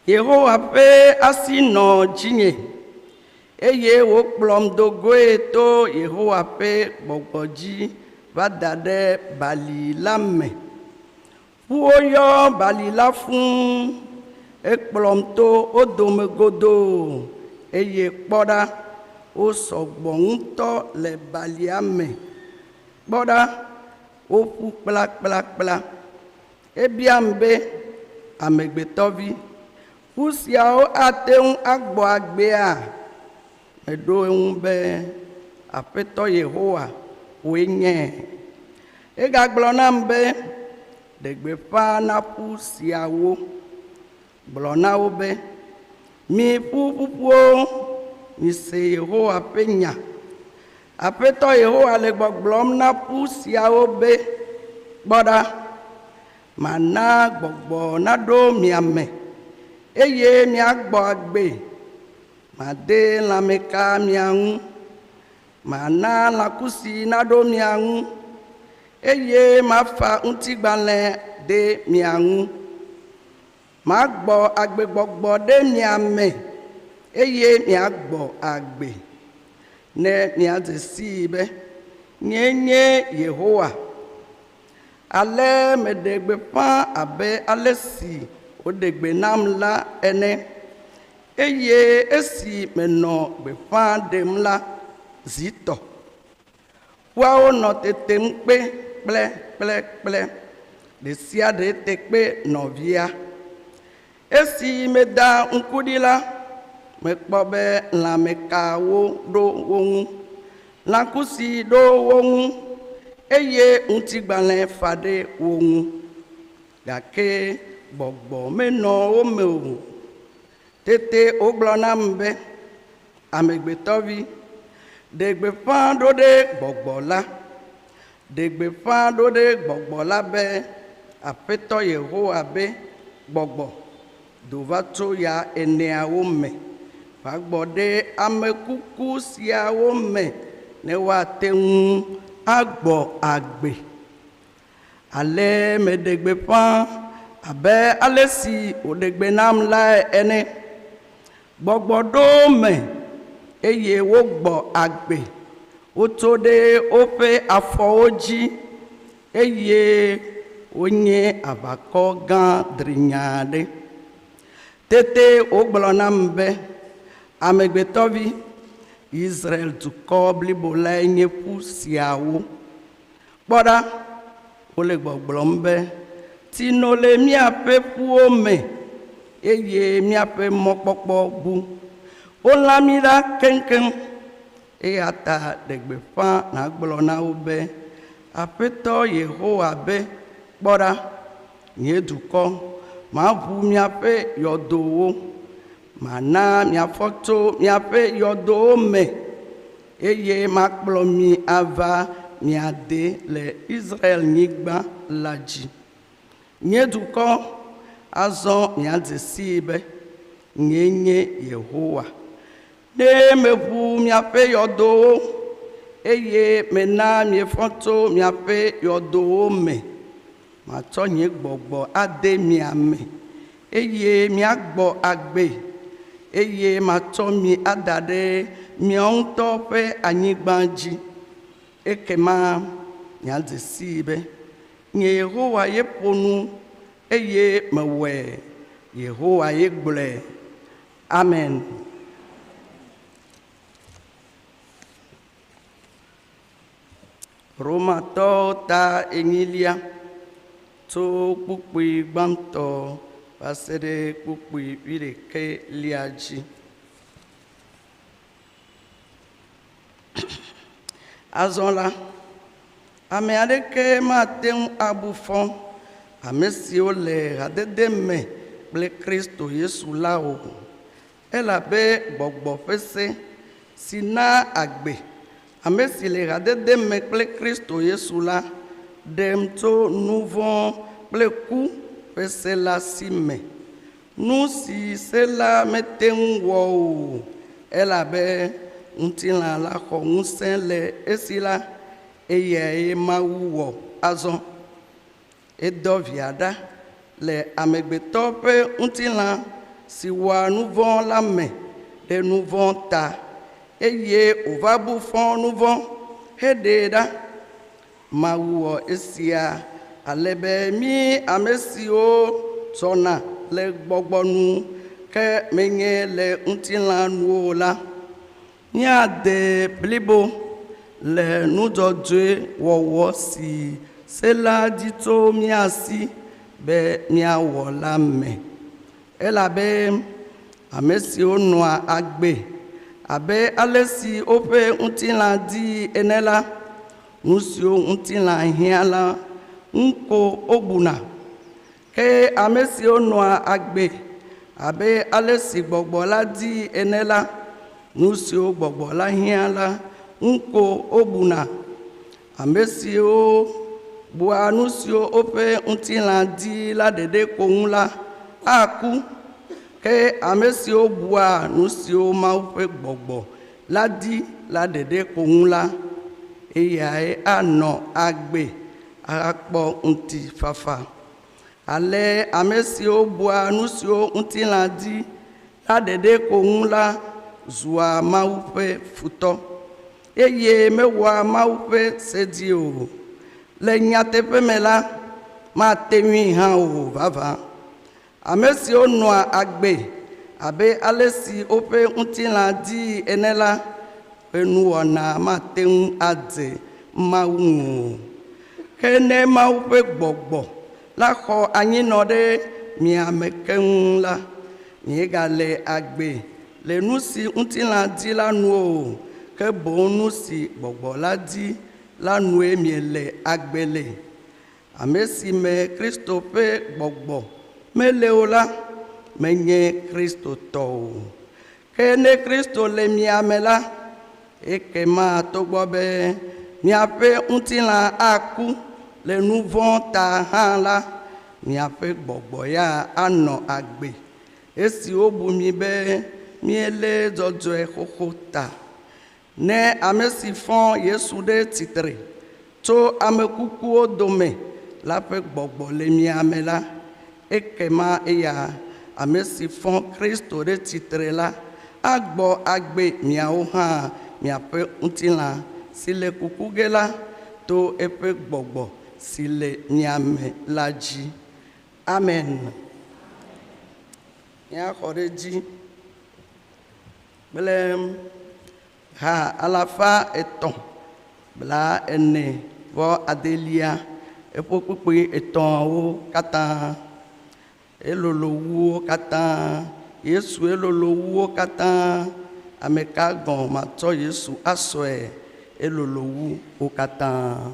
Yehowa ƒe asi nɔ dzinye eye wòkplɔm do goe to Yehowa ƒe gbɔgbɔ dzi va da ɖe bali la me. Ƒuwo yɔ bali la fũu. Ekplɔm to wo dome godoo eye kpɔ ɖa, wosɔ gbɔ ŋutɔ le balia me. Kpɔ ɖa, woƒu kplakplakpla. Ebiam be, amegbetɔvi, ƒu siawo ate ŋu agbɔ agbea? Meɖo eŋu be, Aƒetɔ Yehowa, wòe nye. Egagblɔ nam be, ɖe gbeƒã na ƒu siawo. Gblɔ na wo be, mi ƒu ƒuƒuwo, mise Yehowa ƒe nya. Aƒetɔ Yehowa le gbɔgblɔm na ƒu siawo be, kpɔ ɖa, mana gbɔgbɔ naɖo mia me eye miagbɔ agbe. Made lãmeka mia ŋu, mana lãkusi naɖo mia ŋu eye mafa ŋutigbalẽ ɖe mia ŋu. Magbɔ agbegbɔgbɔ ɖe mia me eye miagbɔ agbe ne miadze sii be nyee nye Yehowa. Ale meɖe gbeƒã abe ale si wòɖe gbe nam la ene. Eye esi menɔ gbeƒã ɖem la, zi tɔ. Ƒuawo nɔ tetem kpe kple kple kple, ɖe sia ɖe te kpe nɔvia. Esi meda ŋku ɖi la, mekpɔ be lãmekawo ɖo wo ŋu, lãkusi ɖo wo ŋu eye ŋutigbalẽ fa ɖe wo ŋu. Gake gbɔgbɔ menɔ wo me o. Tete wògblɔ nam be, amegbetɔvi, ɖe gbeƒã ɖo ɖe gbɔgbɔ la. Ɖe gbeƒã ɖo ɖe gbɔgbɔ la be, Aƒetɔ Yehowa be, gbɔgbɔ, do va tso ya eneawo me, va gbɔ ɖe ame kuku siawo me ne woate ŋu agbɔ agbe. Ale meɖe gbeƒã abe ale si wòɖe gbe nam lae ene. Gbɔgbɔ ɖo wo me eye wogbɔ agbe. Wotso ɖe woƒe afɔwo dzi eye wonye aʋakɔ gã drinya aɖe. Tete wògblɔ nam be, amegbetɔvi, Israel dukɔ blibo lae nye ƒu siawo. Kpɔ ɖa, wole gbɔgblɔm be, tsi no le míaƒe ƒuwo me eye míaƒe mɔkpɔkpɔ bu. Wolã mí ɖa keŋkeŋ. Eya ta ɖe gbeƒã nàgblɔ na wo be, Aƒetɔ Yehowa be, kpɔ ɖa, nye dukɔ, maʋu miaƒe yɔdowo. Mana miafɔ tso miaƒe yɔdowo me. eye makplɔ mi ava mia de le Israel nyigba la dzi. Nye dukɔ, azɔ miadze sii be nyee nye Yehowa. Ne meʋu miaƒe yɔdowo eye mena miefɔ tso miaƒe yɔdowo me, matsɔ nye gbɔgbɔ ade mia me eye miagbɔ agbe eye matsɔ mi ada ɖe miawo ŋutɔ ƒe anyigba dzi. Ekema miadze sii be nye Yehowa ye ƒo nu eye mewɔe. Yehowa ye gblɔe. Amen. Romatɔwo ta enyilia tso kpukpui gbãtɔ va se ɖe kpukpui wuiɖekɛlia dzi. Azɔ la, ame aɖeke mate ŋu abu fɔ ame siwo le hadede me kple Kristo Yesu la o, elabe gbɔgbɔ ƒe se si na agbe ame si le hadede me kple Kristo Yesu la ɖem tso nu vɔ̃ kple ku ƒe se la si me. Nu si se la mete ŋu wɔ o, elabe ŋutilã la xɔ ŋusẽ le esi la, eyae Mawu wɔ azɔ. Edɔ via ɖa le amegbetɔ ƒe ŋutilã si wɔa nu vɔ̃ la me ɖe nu vɔ̃ ta eye wòva bu fɔ nu vɔ̃ heɖee ɖa. Mawu wɔ esia ale be mí ame siwo zɔna le gbɔgbɔ nu ke menye le ŋutilã nu o la, míade blibo le nudzɔdzɔe wɔwɔ si se la di tso mía si be míawɔ la me. Elabe ame siwo nɔa agbe abe ale si woƒe ŋutilã di ene la, nu siwo ŋutilã hiã la ŋu ko wobuna. Ke ame siwo nɔa agbe abe ale si gbɔgbɔ la di ene la, nu siwo gbɔgbɔ la hiã la ŋu ko wobuna. Ame siwo bua nu siwo woƒe ŋutilã di la ɖeɖe ko ŋu la aku. Ke ame siwo bua nu siwo Mawu ƒe gbɔgbɔ la di la ɖeɖe ko ŋu la, eyae anɔ agbe ahakpɔ ŋutifafa. Ale ame siwo bua nu siwo ŋutilã di la ɖeɖe ko ŋu la zua Mawu ƒe futɔ eye mewɔa Mawu ƒe se dzi o. Le nyateƒe me la, mate ŋui hã o vavã. Ame siwo nɔa agbe abe ale si woƒe ŋutilã dii ene la ƒe nuwɔna mate ŋu adze Mawu ŋu o. Ke ne Mawu ƒe gbɔgbɔ la xɔ anyinɔ ɖe mia me keŋ la, miegale agbe le nu si ŋutilã di la nu o, ke boŋ nu si gbɔgbɔ la di la nue miele agbe le. Ame si me Kristo ƒe gbɔgbɔ mele o la, menye Kristo tɔ o. Ke ne Kristo le mia me la, ekema togbɔ be miaƒe ŋutilã aku le nu vɔ̃ ta hã la, miaƒe gbɔgbɔ ya anɔ agbe esi wobu mi be míele dzɔdzɔe xoxo ta. Ne ame si fɔ Yesu ɖe tsitre tso ame kukuwo dome la ƒe gbɔgbɔ le mia me la, ekema eya ame si fɔ Kristo ɖe tsitre la agbɔ agbe miawo hã miaƒe ŋutilã si le kuku ge la to eƒe gbɔgbɔ si le mia me la dzi. Amen. Míaxɔ ɖe edzi kple ha alafa etɔ̃ 48 eƒe kpukpui etɔ̃awo katã. Elolo wu wo katã. Yesu elolo wu wo katã. Ame ka gɔ̃ matsɔ Yesu asɔe? Elolo wu wo katã.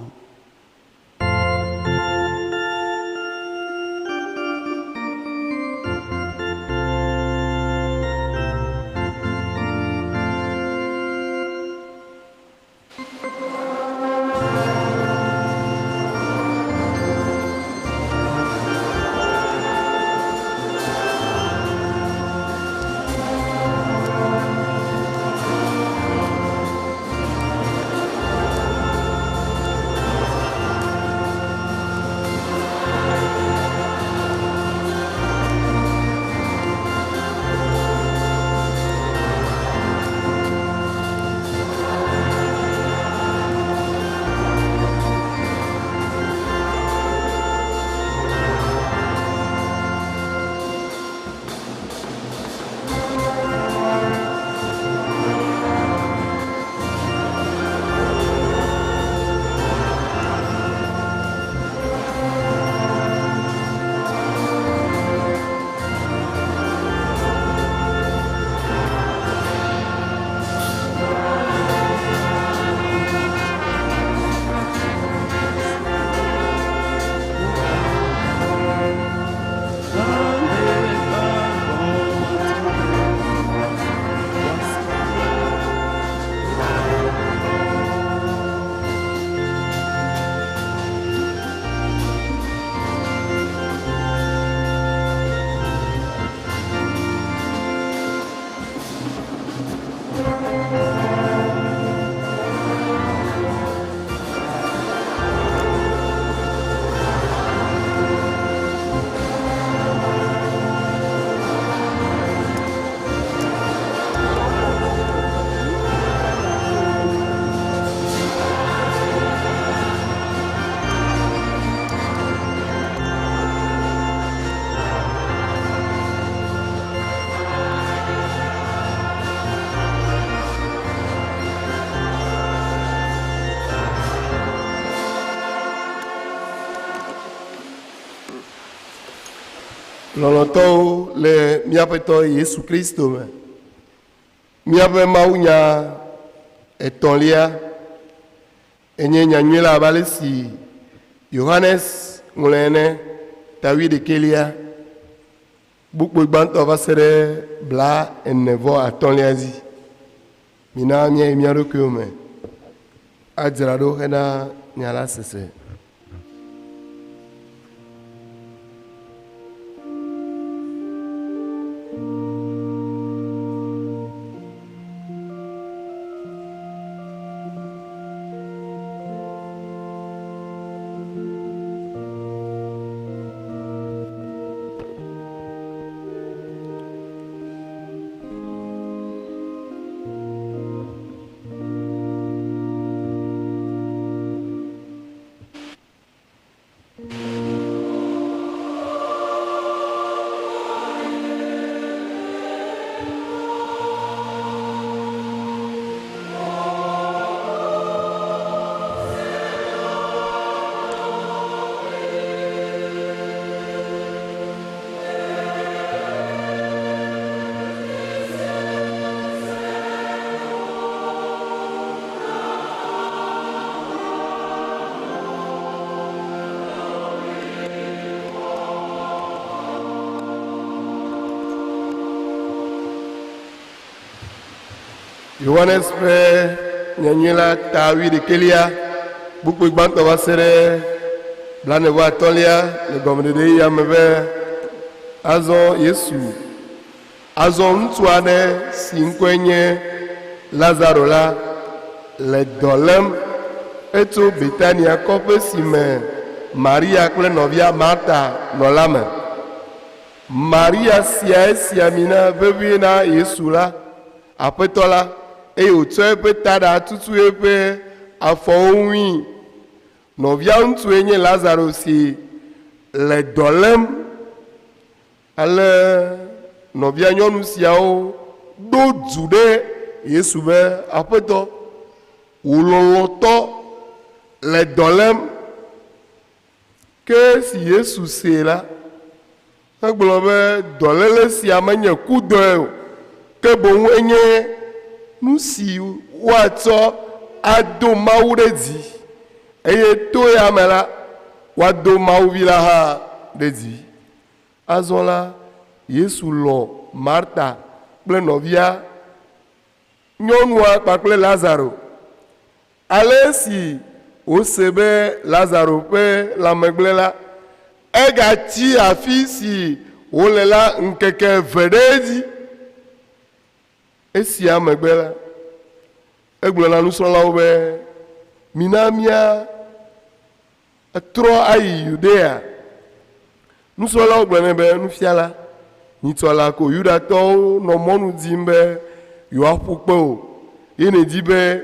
Lɔlɔ̃tɔwo le mía Aƒetɔ Yesu Kristo me, míaƒe mawunya etɔ̃lia enye nyanyui la abe ale si Yohanes ŋlɔe ene, ta wuiɖekɛlia, kpukpui gbãtɔ va se ɖe blaene vɔ atɔ̃lia dzi. Mina míayi mía ɖokuiwo me adzra ɖo hena nya la sese. Yohanes ƒe nyanyui la ta wuiɖekɛlia, kpukpui gbãtɔ va se ɖe blaene vɔ atɔ̃lia le gɔmeɖeɖe ya me be azɔ Yesu azɔ ŋutsu aɖe si ŋkɔe nye Lazaro la le dɔ lém. Etso Betania kɔƒe si me Maria kple nɔvia Marta nɔ la me. Maria siae si ami na vevie na Yesu la, Aƒetɔ la, eye wòtsɔ eƒe taɖa tutu eƒe afɔwo ŋui. Nɔvia ŋutsue nye Lazaro si le dɔ lém. Ale nɔvia nyɔnu siawo ɖo du ɖe Yesu be, Aƒetɔ, wò lɔlɔ̃tɔ le dɔ lém. Ke esi Yesu see la, egblɔ be, Dɔléle sia menye kudɔe o, ke boŋ enye nu si woatsɔ ado Mawu ɖe dzi, eye to eya me la, woado Mawu Vi la hã ɖe dzi. Azɔ la, Yesu lɔ̃ Marta kple nɔvia nyɔnua kpakple Lazaro. Ale esi wòse be Lazaro ƒe lãme gblẽ la, egatsi afi si wòle la ŋkeke eve ɖe edzi. Esia megbe la, egblɔ na nusrɔ̃lawo be, Mina míatrɔ ayi Yudea. Nusrɔ̃lawo gblɔ nɛ be, Nufiala, nyitsɔ laa ko Yudatɔwo nɔ mɔnu dim be yewoaƒu kpe wò, ye nèdi be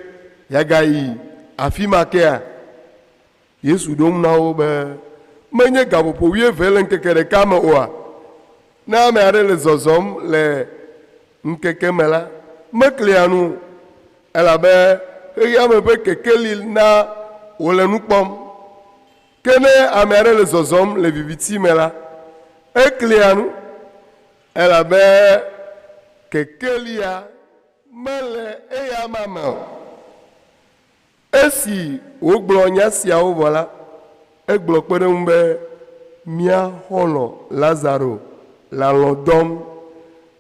yeagayi afi ma kea? Yesu ɖo eŋu na wo be, Menye gaƒoƒo wuieve le ŋkeke ɖeka me oa? Ne ame aɖe le zɔzɔm le ŋkeke me la, meklia nu o, elabe xexea me ƒe kekeli na wòle nu kpɔm. Ke ne ame aɖe le zɔzɔm le viviti me la, eklia nu, elabe kekelia mele eyama me o. Esi wògblɔ nya siawo vɔ la, egblɔ kpe ɖe eŋu be, Mía xɔlɔ̃ Lazaro le alɔ̃ dɔm,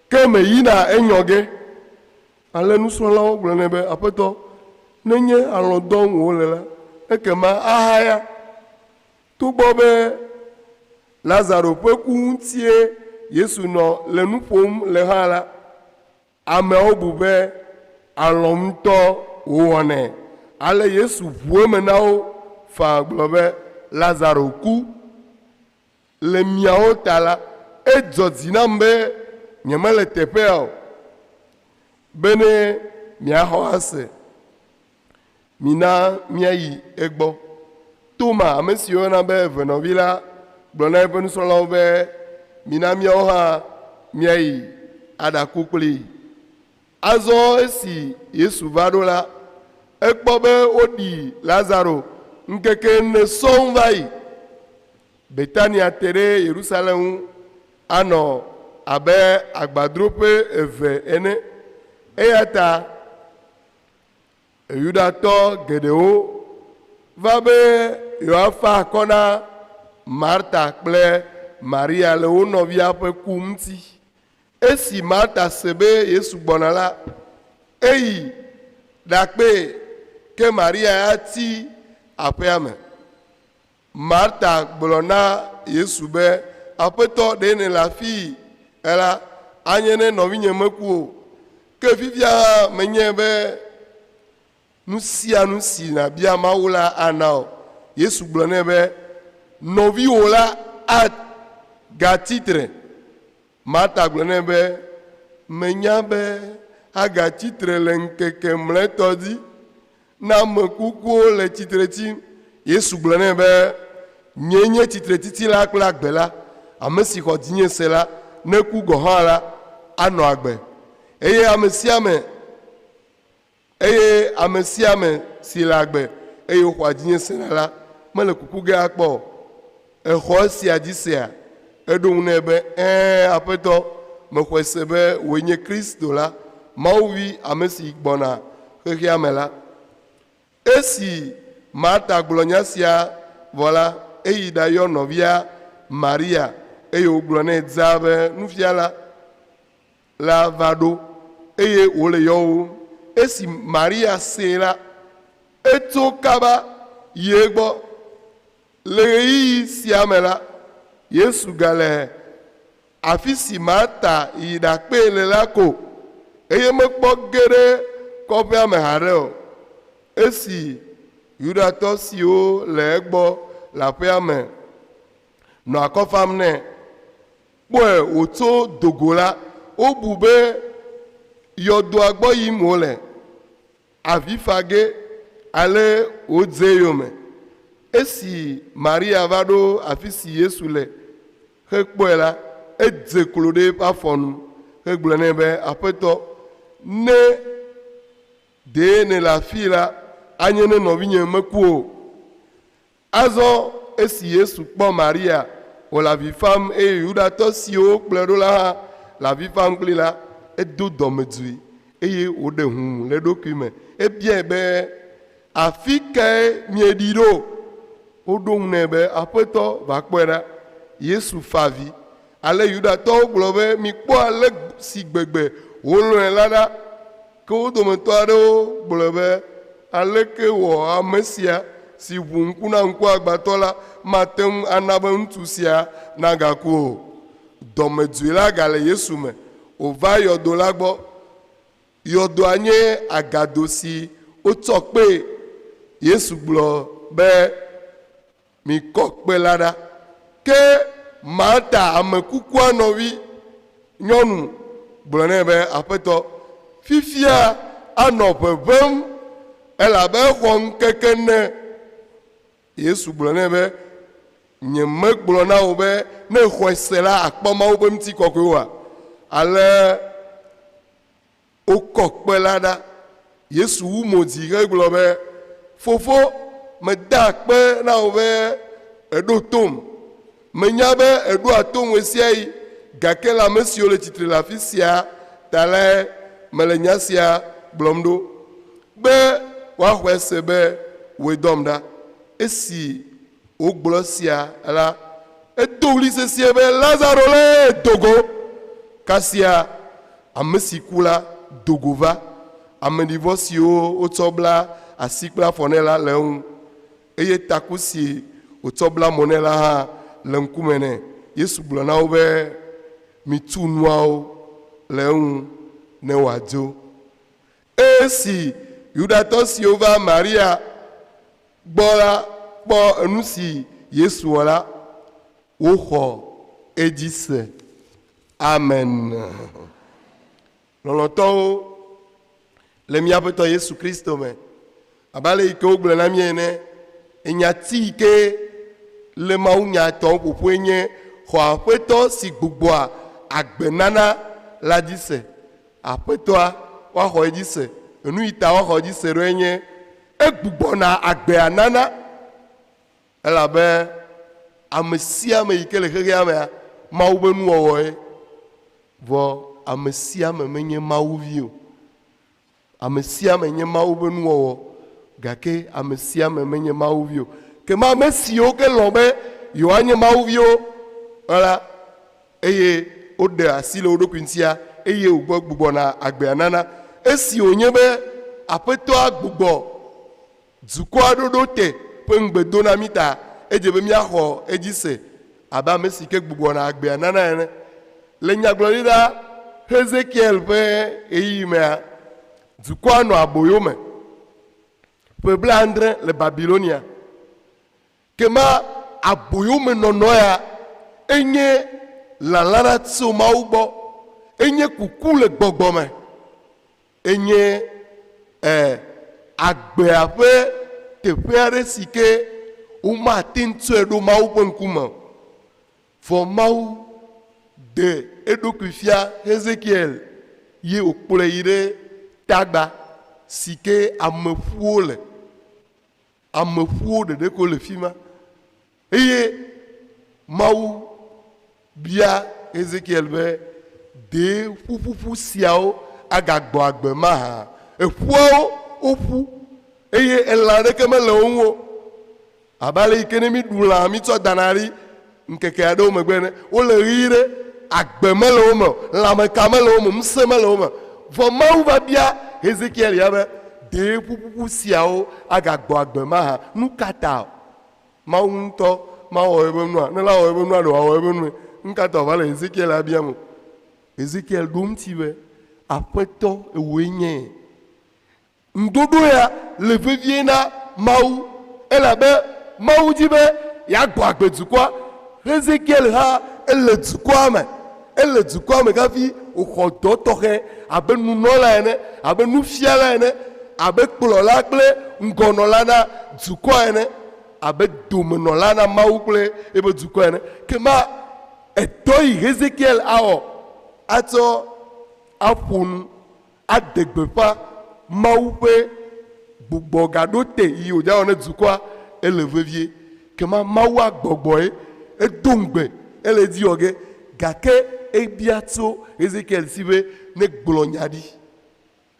ke meyina enyɔ ge. Ale nusrɔ̃lawo gblɔ nɛ be, Aƒetɔ, nenye alɔ̃ dɔm wòle la, ekema ahaya. Togbɔ be Lazaro ƒe ku ŋutie Yesu nɔ le nu ƒom le hã la, ameawo bu be alɔ̃ ŋutɔ wòwɔnɛ. Ale Yesu ʋu eme na wo faa gblɔ be, Lazaro ku. Le miawo ta la, edzɔ dzi nam be nyemele teƒea o, bene miaxɔ ase. Mina míayi egbɔ. Toma, ame si woyɔna be Evenɔvi la, gblɔ na eƒe nusrɔ̃lawo be, Mina míawo hã míayi aɖaku kplii. Azɔ esi Yesu va ɖo la, ekpɔ be woɖi Lazaro ŋkeke ene sɔŋ va yi. Betania te ɖe Yerusalem ŋu. anɔ abe agbadroƒe eve ene. Eya ta Yudatɔ geɖewo va be yewoafa akɔ na Marta kple Maria le wo nɔvia ƒe ku ŋuti. Esi Marta se be Yesu gbɔna la, eyi ɖakpee, ke Maria ya tsi aƒea me. Marta gblɔ na Yesu be, Aƒetɔ, ɖe nèle afii la, anye ne nɔvinye meku o. Ke fifia hã menyae be nu sia nu si nàbia Mawu la ana wò. Yesu gblɔ nɛ be, Nɔviwò la agatsi tre. Marta gblɔ nɛ be, Menya be agatsi tre le ŋkeke mlɔetɔ dzi, ne ame kukuwo le tsitre tsim. Yesu gblɔ nɛ be, Nyee nye tsitretsitsi la kple agbe la. Ame si xɔ dzinye se la, ne eku gɔ̃ hã la, anɔ agbe. Eye ame sia ame Eye ame sia ame si le agbe eye wòxɔa dzinye sena la, mele kuku ge akpɔ o. Èxɔ esia dzi sea? Eɖo ŋu nɛ be, Ɛ̃, Aƒetɔ, mexɔe se be wòe nye Kristo la, Mawu Vi, ame si gbɔna xexea me la. Esi Marta gblɔ nya sia vɔ la, eyi ɖayɔ nɔvia Maria eye wògblɔ nɛ dzaa be, Nufiala, la va ɖo, eye wòle yɔwòm. Esi Maria see la, etso kaba yi egbɔ. Le ɣeyiɣi sia me la, Yesu gale afi si Marta yi ɖakpee le la ko, eye mekpɔ ge ɖe kɔƒea me haɖe o. Esi Yudatɔ siwo le egbɔ le aƒea me nɔ akɔ fam nɛ kpɔe wòtso do go la, wobu be yɔdoa gbɔ yim wòle, avi fa ge, ale wòdze eyome. Esi Maria va ɖo afi si Yesu le hekpɔe la, edze klo ɖe eƒe afɔ nu hegblɔ nɛ be, Aƒetɔ, ne ɖee nèle afii la, anye ne nɔvinye meku o. Azɔ esi Yesu kpɔ Maria wòle avi fam eye Yudatɔ siwo kplɔe ɖo la hã le avi fam kplii la, edo dɔmedzoe eye wòɖe hũu le eɖokui me. Ebiae be, Afi kae mieɖii ɖo? Woɖo ŋu nɛ be, Aƒetɔ, va kpɔe ɖa. Yesu fa avi. Ale Yudatɔwo gblɔ be, Mikpɔ ale si gbegbe wòlɔ̃e la ɖa! Ke wo dometɔ aɖewo gblɔ be, Aleke wɔ ame sia si ʋu ŋku na ŋkuagbãtɔ la mate ŋu ana be ŋutsu sia nagaku o? Dɔmedzoe la gale Yesu me wòva yɔdo la gbɔ. Yɔdoa nye agado si wotsɔ kpee. Yesu gblɔ be, Mikɔ kpe la ɖa. Ke Marta, ame kukua nɔvi nyɔnu, gblɔ nɛ be, Aƒetɔ, fifia anɔ ʋeʋẽm, elabe exɔ ŋkeke ene. Yesu gblɔ nɛ be, Nyemegblɔ na wò be ne èxɔe se la, àkpɔ Mawu ƒe ŋutikɔkɔe oa? Ale Wokɔ kpe la ɖa. Yesu wu mo dzi hegblɔ be, Fofo, meda akpe na wò be èɖo tom. Menya be èɖoa tom ɣesiaɣi, gake le ame siwo le tsitre le afi sia ta lae mele nya sia gblɔm ɖo, be woaxɔe se be wòe dɔm ɖa. Esi wògblɔ esia la, edo ɣli sesĩe be, Lazaro lee, do go! Kasia ame si ku la do go va. Ameɖivɔ siwo wotsɔ bla asi kple afɔ nɛ la le eŋu, eye taku si wòtsɔ bla mo nɛ la hã le ŋkume nɛ. Yesu gblɔ na wo be, Mitu nuawo le eŋu ne wòadzo. Esi Yudatɔ siwo va Maria gbɔ la kpɔ enu si Yesu wɔ la, woxɔ edzi se. Amen. Lɔlɔ̃tɔwo, le mía Aƒetɔ Yesu Kristo me, abe ale yi ke wogblɔe na mí ene, enyati yi ke le mawunya etɔ̃wo ƒoƒue nye xɔ Aƒetɔ si gbugbɔa agbe nana la dzi se. Aƒetɔa, woaxɔ edzi se. Enu yi ta woaxɔ edzi se ɖoe nye egbugbɔna agbea nana. Elabe ame sia ame yi ke le xexea mea, Mawu be nuwɔwɔe. Vɔ ame sia ame menye Mawu vi o. Ame sia ame nye Mawu ƒe nuwɔwɔ, gake ame sia ame menye Mawu vi o. Ke ma ame siwo ke lɔ̃ be yewoanye Mawu viwo la, eye woɖe asi le wo ɖokui ŋutia, eye wògbɔ gbugbɔna agbea nana. Esi wònye be Aƒetɔa gbugbɔ dukɔa ɖoɖo te ƒe ŋugbe do na mí ta, edze be míaxɔ edzi se abe ame si ke gbugbɔna agbea nana ene. Le nyagblɔɖila Xezekiel ƒe ɣeyiɣi mea, dukɔa nɔ aboyo me ƒe blaadre le Babilonia. Ke ma aboyomenɔnɔ ya enye lalã tso Mawu gbɔ, enye kuku le gbɔgbɔ me, enye e, agbea ƒe teƒe aɖe si ke womate ŋu tsɔe ɖo Mawu ƒe ŋkume o. Vɔ Mawu ɖe eɖokui fia Xezekiel ye wòkplɔe yi ɖe tagba si ke ameƒuwo le. Ameƒuwo ɖeɖe ko le fi ma. Eye Mawu bia Xezekiel be, Ɖe ƒuƒuƒu siawo agagbɔ agbe mahã? Eƒuawo woƒu eye elã aɖeke mele wo ŋu o. Abe ale yi ke ne míɖu lã mítsɔ dana ɖi ŋkeke aɖewo megbe ene, wole ɣi ɖe, agbe mele wo me o, lãmeka mele wo me o, ŋusẽ mele wo me o. Vɔ Mawu va bia Hezekiel ya be, Ɖe ƒuƒuƒu siawo agagbɔ agbe mahã? Nu ka ta? Mawu ŋutɔ mawɔ eƒe nua? Ne la wɔ eƒe nua, ɖe wòawɔ eƒe nue? Nu ka ta wòva le Hezekiel ya biam o? Hezekiel ɖo eŋuti be, Aƒetɔ, ewòe nye. Ŋuɖoɖo ya le vevie na Mawu elabe Mawu di be yeagbɔ agbe dukɔa. Xezekiel hã ele dukɔa me. Ele dukɔa me hafi wòxɔ dɔ tɔxɛ abe nunɔla ene, abe nufiala ene, abe kplɔla kple ŋgɔnɔla na dukɔa ene, abe domenɔla na Mawu kple eƒe dukɔa ene. Ke ma edɔ yi Xezekiel awɔ atsɔ aƒo nu aɖe gbeƒã Mawu ƒe gbugbɔgaɖo te yi wòdza wɔ ne dukɔa, ele vevie. Kema Mawua gbɔgbɔe edo ŋugbe ele edzi wɔ ge, gake ebia tso Ezekiel si be negblɔ nya ɖi.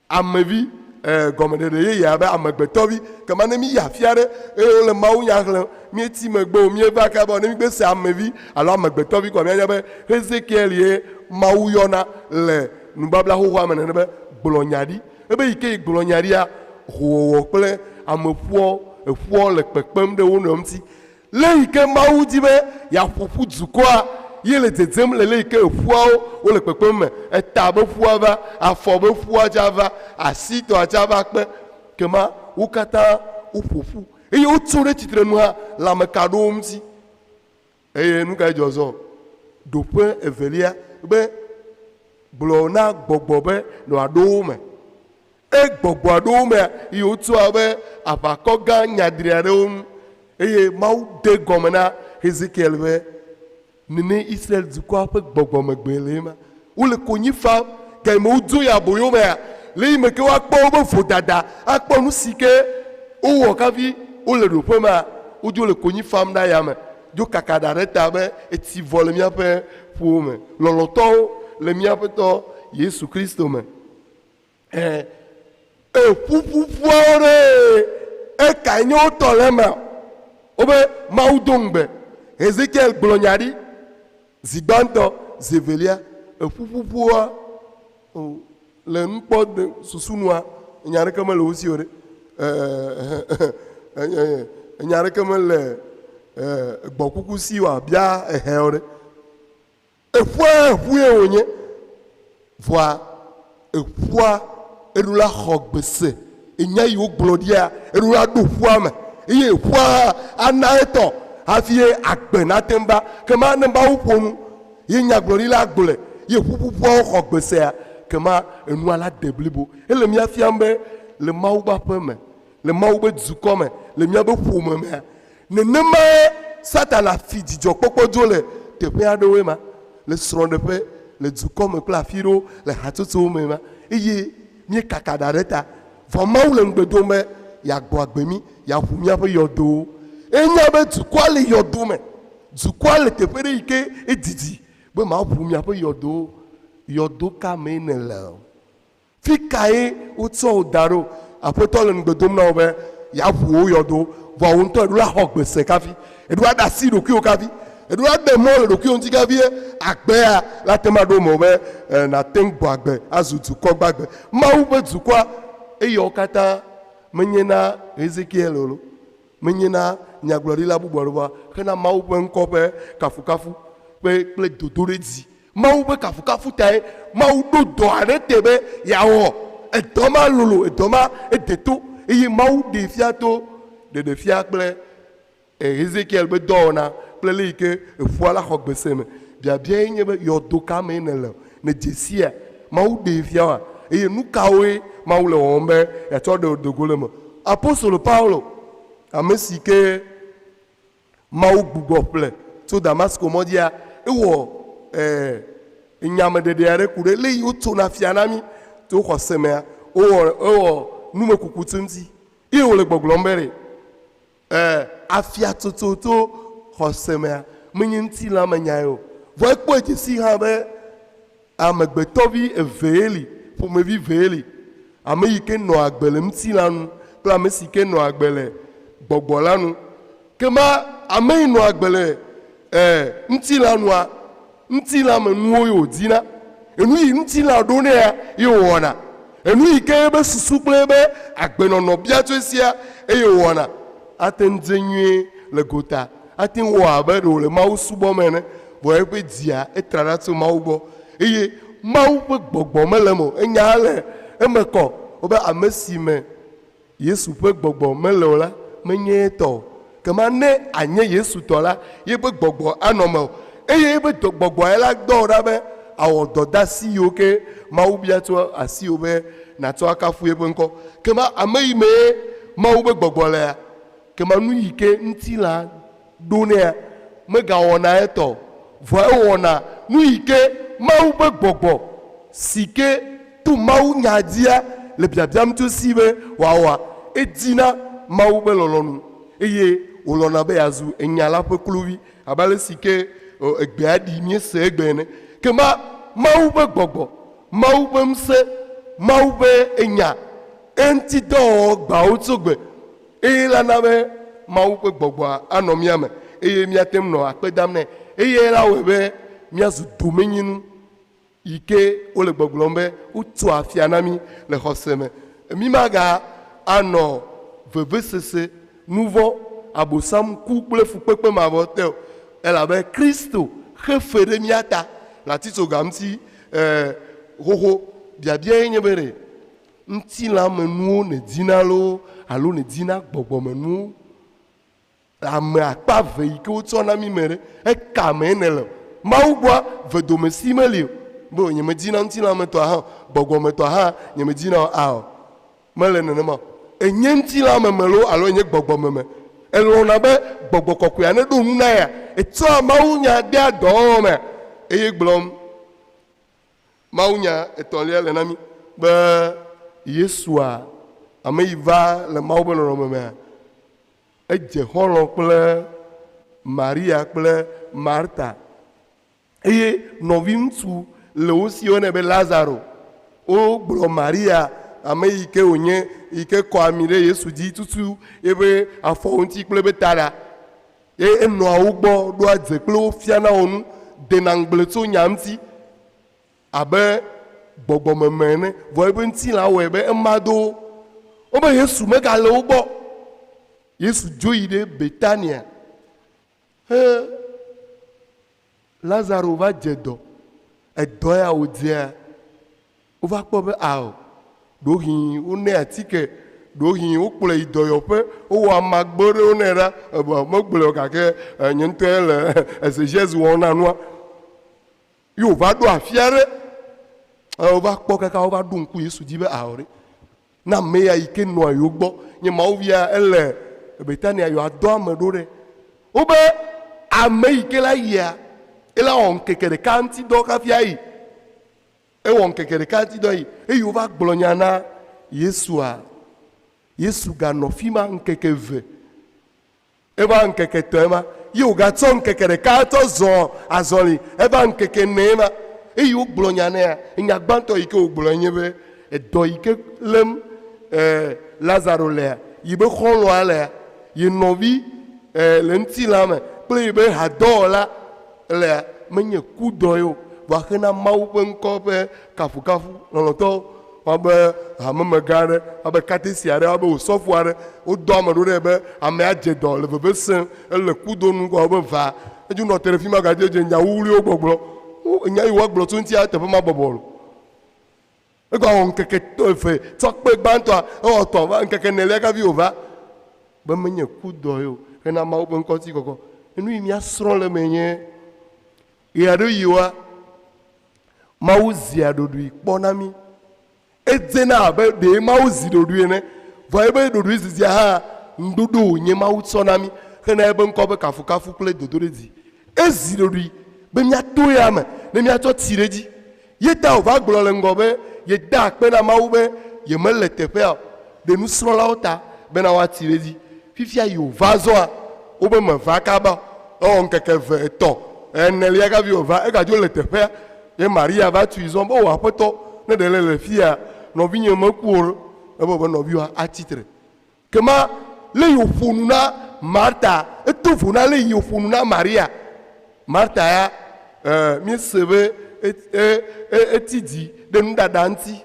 Amevi, e, gɔmeɖeɖe yeyea be amegbetɔvi. Kema ne míyi afi aɖe eye wole mawunya xlẽm, míetsi megbe o, míeva kaba o, ne mígbe se amevi alo amegbetɔvi koa, míanya be Ezekiel ye Mawu yɔna le Nubabla Xoxoa me nene be, Gblɔ nya ɖi. Ebe yi ke yi gblɔ nya ɖia, howɔwɔ kple ameƒuɔ, eƒuɔ le kpekpem ɖe wo nɔewo ŋuti. Le yi ke Mawu di be yeaƒo ƒu dukɔa ye le dzedzem le le yi ke eƒuawo wole kpekpem me. Eta be ƒua va, afɔ be ƒua tsa va, asi tɔa tsa va kpe. Kema wo katã woƒo ƒu eye wotso ɖe tsitrenu hã le ameka ɖowo ŋuti. Eye nu kae dzɔ zɔ? Ɖoƒe evelia be gblɔ na gbɔgbɔ be nɔ aɖo wo me. E gbɔgbɔ aɖo wo mea, yi wotsɔa be aʋakɔ gã nyadri aɖewo ŋu. Eye Mawu de gɔme na Xezekiel be, Nene Israel dukɔa ƒe gbɔgbɔmegbee le ema. Wole konyi fam gayime wodzo yi aboyo mea, le eyime ke woakpɔ woƒe vodada, akpɔ nu si ke wowɔ hafi wole ɖoƒe ma, wodzo le konyi fam ɖe ayame, dzo kaka ɖa ɖe ta be etsi vɔ le míaƒe ƒuwo me. Lɔlɔ̃tɔwo le mía Aƒetɔ Yesu Kristo me. Ẽ, eƒuƒuƒuawo ɖe, ekae nye wo tɔ le emea? Wobe Mawu do ŋugbe. Ezekiel gblɔ nya ɖi zi gbãtɔ, zi evelia, eƒuƒuƒua o le nukpɔ de susu nua, nya aɖeke mele wo si o ɖe. Enya aɖeke mele gbɔkuku si wòabia ehe o ɖe. Eƒua eƒue wònye. Vɔa eƒua eɖo la xɔ gbe se. Enya yi wogblɔ ɖia, eɖo la ɖo ƒua me. Eye eƒua hã ana etɔ hafi ye agbe nate ŋu va. Kema ne Mawu ƒo nu ye nyagblɔɖila gblɔe ye ƒuƒuƒuawo xɔ gbe sea, kema enua la de blibo. Ele mía fiam be le Mawu ƒe aƒe me, le Mawu ƒe dukɔ me, le míaƒe ƒome mea, Nenemae Satana fi dzidzɔkpɔkpɔ dzo le teƒe aɖewoe ma, le srɔ̃ɖeƒe, le dukɔ me kple afi ɖewo le hatsotsowo me ma, eye míekaka ɖa ɖe ta. Vɔ Mawu le ŋugbe dom be yeagbɔ agbe mí, yeaʋu míaƒe yɔdowo. Enya be dukɔa le yɔdo me, dukɔa le teƒe ɖe yi ke edidi. Be maʋu miaƒe yɔdowo. Yɔdo ka mee nèle o? Fi kae wotsɔ wò da ɖo? Aƒetɔ le ŋugbe dom na wò be yeaʋu wò yɔdo, vɔa wò ŋutɔ èɖo la xɔ gbe se kafi. Èɖo la ɖe asi ɖokuiwò kafi. Èɖo la ɖe mɔ le ɖokuiwò ŋuti kafi ye agbea la te ŋu aɖo mewò be nàte ŋu gbɔ agbe azu dukɔ gbagbe. Mawu ƒe dukɔa, eyawo katã menye na Xezekiel o lo, menye na nyagblɔɖila bubu aɖe o, vɔa hena Mawu ƒe ŋkɔ ƒe kafukafu ƒe kple dodoɖedzi. Mawu ƒe kafukafu tae Mawu ɖo dɔ aɖe te be yeawɔ. Edɔ ma lolo, edɔ ma ede to, eye Mawu ɖee fia to ɖeɖefia kple Ezekiel ƒe dɔwɔna kple le yi ke eƒua la xɔ gbe se me. Biabiae nye be, yɔdo ka mee nèle? Nèdze sia? Mawu ɖee fia wòa? Eye nu kawoe Mawu le wɔwɔm be yeatsɔ ɖe wò do go le eme? Apostolo Paulo, ame si ke Mawu gbugbɔ ƒle tso Damasko mɔ dzia, ewɔ nyameɖeɖe aɖe ku ɖe le yi wotsona fia na mí tso xɔse mea, wowɔ ewɔ numekuku tso eŋuti. Eye wòle gbɔgblɔm be ɖe afiatsotso tso xɔse mea menye ŋutilãmenyae o. Vɔ ekpɔe dze sii hã be amegbetɔvi evee li, ƒomevi vee li, ame yi ke nɔa agbe le ŋutilã nu kple ame si ke nɔa agbe le gbɔgbɔ la nu. Ke ma ame yi nɔa agbe le ŋutilã nua, ŋutilã me nuwo ye wòdina. Enu yi ŋutilã ɖo nɛa ye wòwɔna. Enu yi ke eƒe susu kple eƒe agbenɔnɔ bia tso esia eye wòwɔna. Ate ŋu dze nyuie le gota, ate ŋu wɔ abe ɖe wòle Mawu subɔm ene, vɔ eƒe dzia etra ɖa tso Mawu gbɔ eye Mawu ƒe gbɔgbɔ mele eme o. Enya le eme kɔ wobe ame si me Yesu ƒe gbɔgbɔ mele o la, menye etɔ o. Kema ne ànye Yesu tɔ la, yeƒe gbɔgbɔ anɔ mewò, eye yeƒe gbɔgbɔa la dɔ wò ɖa be àwɔ dɔdeasi yiwo ke Mawu bia tso asiwò be nàtsɔ akafu yeƒe ŋkɔ. Kema ame yi mee Mawu ƒe gbɔgbɔ lea, kema nu yi ke ŋutilã ɖo nɛa, megawɔna etɔ o, vɔ ewɔna nu yi ke Mawu ƒe gbɔgbɔ si ke to mawunya dzia le biabiam tso esi be wòawɔa, edina Mawu ƒe lɔlɔ̃nu eye wòlɔ̃na be yeazu enya la ƒe kluvi abe ale si ke egbea ɖi míese egbe ene. Ke ma Mawu ƒe gbɔgbɔ, Mawu ƒe ŋusẽ, Mawu ƒe enya eŋuti dɔwɔwɔ gbawo tso gbe eye la na be Mawu ƒe gbɔgbɔa anɔ mía me eye míate ŋu nɔ akpe dam nɛ eye la wɔe be míazu domenyinu yi ke wole gbɔgblɔm be wotsoa afia na mí le xɔse me. Mímaga anɔ vevesese, nuvɔ̃, Abosam, ku kple fukpekpe mavɔ te o, elabe Kristo xe fe ɖe mía ta le atitsoga ŋuti xoxo. Biabiae nye be ɖe ŋutilãmenuwo nèdina loo alo nèdina gbɔgbɔmenuwo? Ame akpa eve yi ke wotsɔ na mí me ɖe, eka mee nèle o? Mawu gbɔa, vedomesi meli o. Be o, nyemedina ŋutilãmetɔa hã o, gbɔgbɔmetɔa hã nyemedina o. Ao, mele nenema o. Ènye ŋutilãmeme loo alo ènye gbɔgbɔmeme? Èlɔ̃na be gbɔgbɔ kɔkɔea neɖo nu na yea? Ètsɔa mawunya dea dɔwɔwɔ mea? Eye gblɔm Mawunya etɔ̃lia le na mí be Yesua, ame yi va le Mawu ƒe nɔnɔme mea, Edze xɔlɔ̃ kple Maria kple Marta, eye nɔviŋutsu le wo si woyɔnɛ be Lazaro. Wogblɔ Maria, ame yi ke wònye, yi ke kɔ ami ɖe Yesu dzi tutu eƒe afɔwo ŋuti kple eƒe taɖa, eye enɔa wo gbɔ ɖoa dze kple wo, fiana wo nu, dena ŋugble tso nya ŋuti abe gbɔgbɔmeme ene, vɔ eƒe ŋutilã wɔe be ema do wo. Wobe Yesu megale wo gbɔ. Yesu dzo yi ɖe Betania he Lazaro va dze dɔ. Edɔ ya wòdzea, wova kpɔ be ao, ɖewohĩ wonɛ atike, ɖewohĩ wokplɔe yi dɔyɔƒe, wowɔ amagbe ɖewo nɛ ɖa. Evɔ megblɔe o gake nye ŋutɔe le exegesis wɔm na nua. Ye wòva ɖo afi aɖe, wova kpɔ kaka wova ɖo ŋku Yesu dzi be ao ɖe, Na ame ya yi ke nɔa yewo gbɔ nye Mawu via, ele Betania, yewoadɔ ame ɖo ɖe. Wobe ame yi ke la yia, ela wɔ ŋkeke ɖeka ŋuti dɔ hafi ayi. Ewɔ ŋkeke ɖeka ŋuti dɔ yi eye wova gblɔ nya na Yesua. Yesu ganɔ fi ma ŋkeke eve. Eva ŋkeke etɔ̃e ma, Ye wògatsɔ ŋkeke ɖeka tsɔ zɔ azɔli eva ŋkeke enee ma. Eye wogblɔ nya nɛa, enya gbãtɔ yi ke wògblɔe nye be, edɔ yi ke lém e, Lazaro lea, yi be xɔlɔ̃a lea, ye nɔvi e, le ŋutilã me kple yi be hadɔwɔla lea, menye kudɔ ye o, vɔa hena Mawu ƒe ŋkɔ ƒe kafukafu. Lɔlɔ̃tɔwo, woabe hamemegã aɖe, woabe katesi aɖe, woabe osɔfo aɖe, wodɔ ame ɖo ɖe be amea dze dɔ le veve sem, ele kudo nu kɔ wobe va. Edzo nɔ te ɖe fi ma gadze dze nya wuwluiwo gbɔgblɔ. Wo nya yi woagblɔ tso ŋutia eteƒe mabɔbɔ o. Egawɔ ŋkeke eve tsɔ kpe gbãtɔa, ewɔ etɔ̃ va ŋkeke enelia kafi wòva be menye kudɔ ye o hena Mawu ƒe ŋkɔ ŋuti kɔkɔ. Enu yi míasrɔ̃ le eme nye ɣeaɖeɣiwoa, Mawu zia ɖoɖoe kpɔ na mí. Edzena abe ɖee Mawu zi ɖoɖoe ene, vɔ ebe ɖoɖoe zizia hã ŋuɖoɖo wònye Mawu tsɔ na mí hena eƒe ŋkɔ ƒe kafukafu kple dodoɖedzi. Ezi ɖoɖoe be míato ea me ne míatsɔ tsi ɖe edzi. Ye ta wòva gblɔ le ŋgɔ be yeda akpe na Mawu be yemele teƒea o ɖe nusrɔ̃lawo ta bena woatsi ɖe edzi. Fifia yi wòva zɔa, wobe meva kaba o. Ewɔ ŋkeke eve, etɔ̃, enelia kafi wòva. Egadzo le teƒea ye Maria va tui zɔ be, O Aƒetɔ, ne ɖe nèle fiya, nɔvinye meku o ɖe. Ebe be nɔviwòa atsi tre. Kema le yi wòƒo nu na Marta, eto vo na le yi wòƒo nu na Maria. Marta ya, e, míese be e, e, e, etsi dzi ɖe nuɖaɖa ŋuti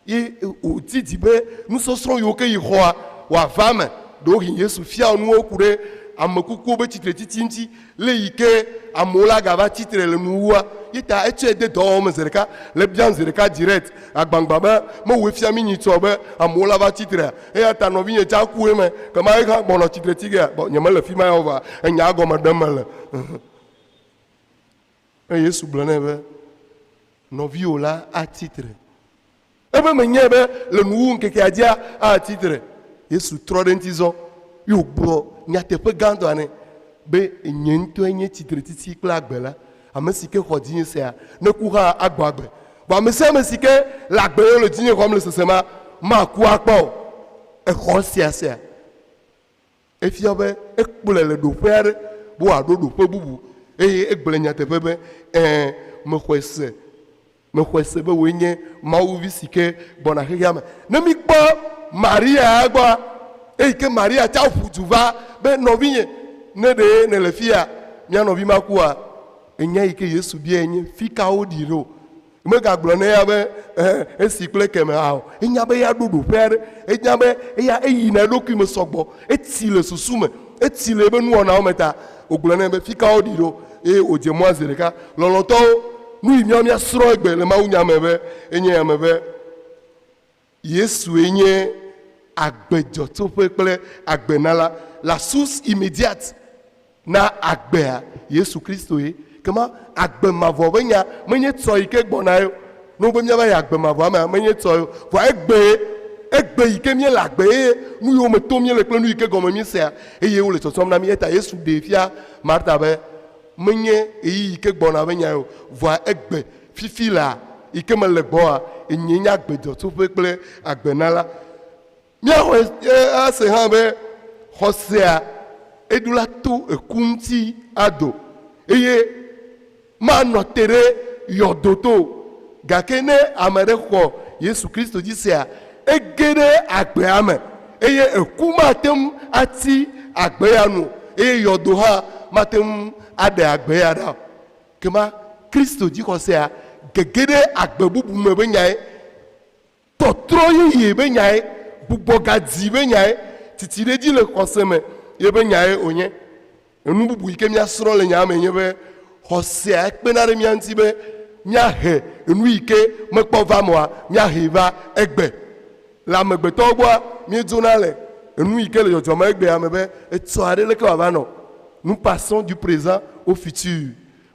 ye wòdi dzi be nusɔsrɔ̃ yiwo ke yi xɔa wòava eme. Ɖewohĩ Yesu fia nuwo ku ɖe ame kukuwo be tsitretsitsi ŋuti le yi ke amewo la gava tsi tre le nuwuwua. Ye ta etsɔe de dɔwɔwɔ me zi ɖeka le biam zi ɖeka direct agbaŋgba be mewɔe fia mí nyitsɔ be amewo la va tsi trea? Eya ta nɔvinye tsa ku eme kema exa gbɔnɔ tsitre tsi gea? Bɔ nyemele fi ma ya o vɔa enya gɔme ɖem mele. Eye Yesu gblɔ nɛ be, Nɔviwò la atsi tre. Ebe menyae be le nuwuwu ŋkekea dzia atsi tre. Yesu trɔ ɖe eŋuti zɔ ye wògblɔ nyateƒe gãtɔa nɛ be, Nye ŋutɔe nye tsitretsitsi kple agbe la. Ame si ke xɔ dzinye sea, ne ku hã agbɔ agbe. Vɔ ame sia ame si ke le agbe ye wole dzinye xɔm le sesema, maku akpɔ o. Exɔ esia sea? Efia be ekplɔe le ɖoƒe aɖe be wòaɖo ɖoƒe bubu eye egblɔe nyateƒe be, Ɛ̃, mexɔe se. Mexɔe se be wòe nye Mawu Vi si ke gbɔna xexea me. Ne míkpɔ Maria ya gbɔa, eyi ke Maria tsa ƒu du va be, Nɔvinye, ne ɖe nèle fiya, mía nɔvi makua? Enya yi ke Yesu biae nye, Fi ka woɖii ɖo? Megagblɔ na eya be, Ɛhɛ, esi kple ekeme hã o. Enya be ya ɖo ɖoƒe aɖe. Enya be eya eyina eɖokui me sɔgbɔ. Etsi le susu me. Etsi le eƒe nuwɔnawo me ta wògblɔ nɛ be, Fika woɖi ɖo? Eye wòdze mɔa zi ɖeka. Lɔlɔ̃tɔwo, nu yi míawo míasrɔ̃ egbe le mawunya me be enye ya me be, Yesue nye agbedzɔtsoƒe kple agbenala, la source immédiate na agbea, Yesu Kristoe. Kema agbe mavɔ ƒe nya menye tsɔ yi ke gbɔna ye o. Ne wobe míava yi agbe mavɔa mea, menye tsɔ ye o. Vɔa egbee, egbe yi ke míele agbe eye nu yiwo me tom míele kple nu yi ke gɔme míesea eye wole tsɔtsɔm na mí. Eya ta Yesu ɖee fia Marta be menye ɣeyiɣi yi ke gbɔna ƒe nya ye o, vɔa egbe, fifi laa, yi ke mele gbɔwòa, enyee nye agbedzɔtsoƒe kple agbenala. Míaxɔe ase hã be xɔsea eɖo la to eku ŋuti ado eye manɔ te ɖe yɔdo to o. Gake ne ame aɖe xɔ Yesu Kristo dzi sea, ege ɖe agbea me eye eku mate ŋu atsi agbe ya nu o eye yɔdo hã mate ŋu aɖe agbe ya ɖa o. Kema Kristo dzixɔsea gege ɖe agbe bubu me ƒe nyae. Tɔtrɔ yeye ƒe nyae, gbugbɔgadzi ƒe nyae, tsitsi ɖe edzi le xɔse me ye ƒe nyae wònye. Enu bubu yi ke míasrɔ̃ le nyaa me nye be xɔsea kpena ɖe mía ŋuti be míahe enu yi ke mekpɔ va me oa, míahee va egbe. Le amegbetɔwo gbɔa, míedzona le enu yi ke le dzɔdzɔm egbea me be etsɔ aɖe leke wòava nɔ. Nous passons du présent au futur.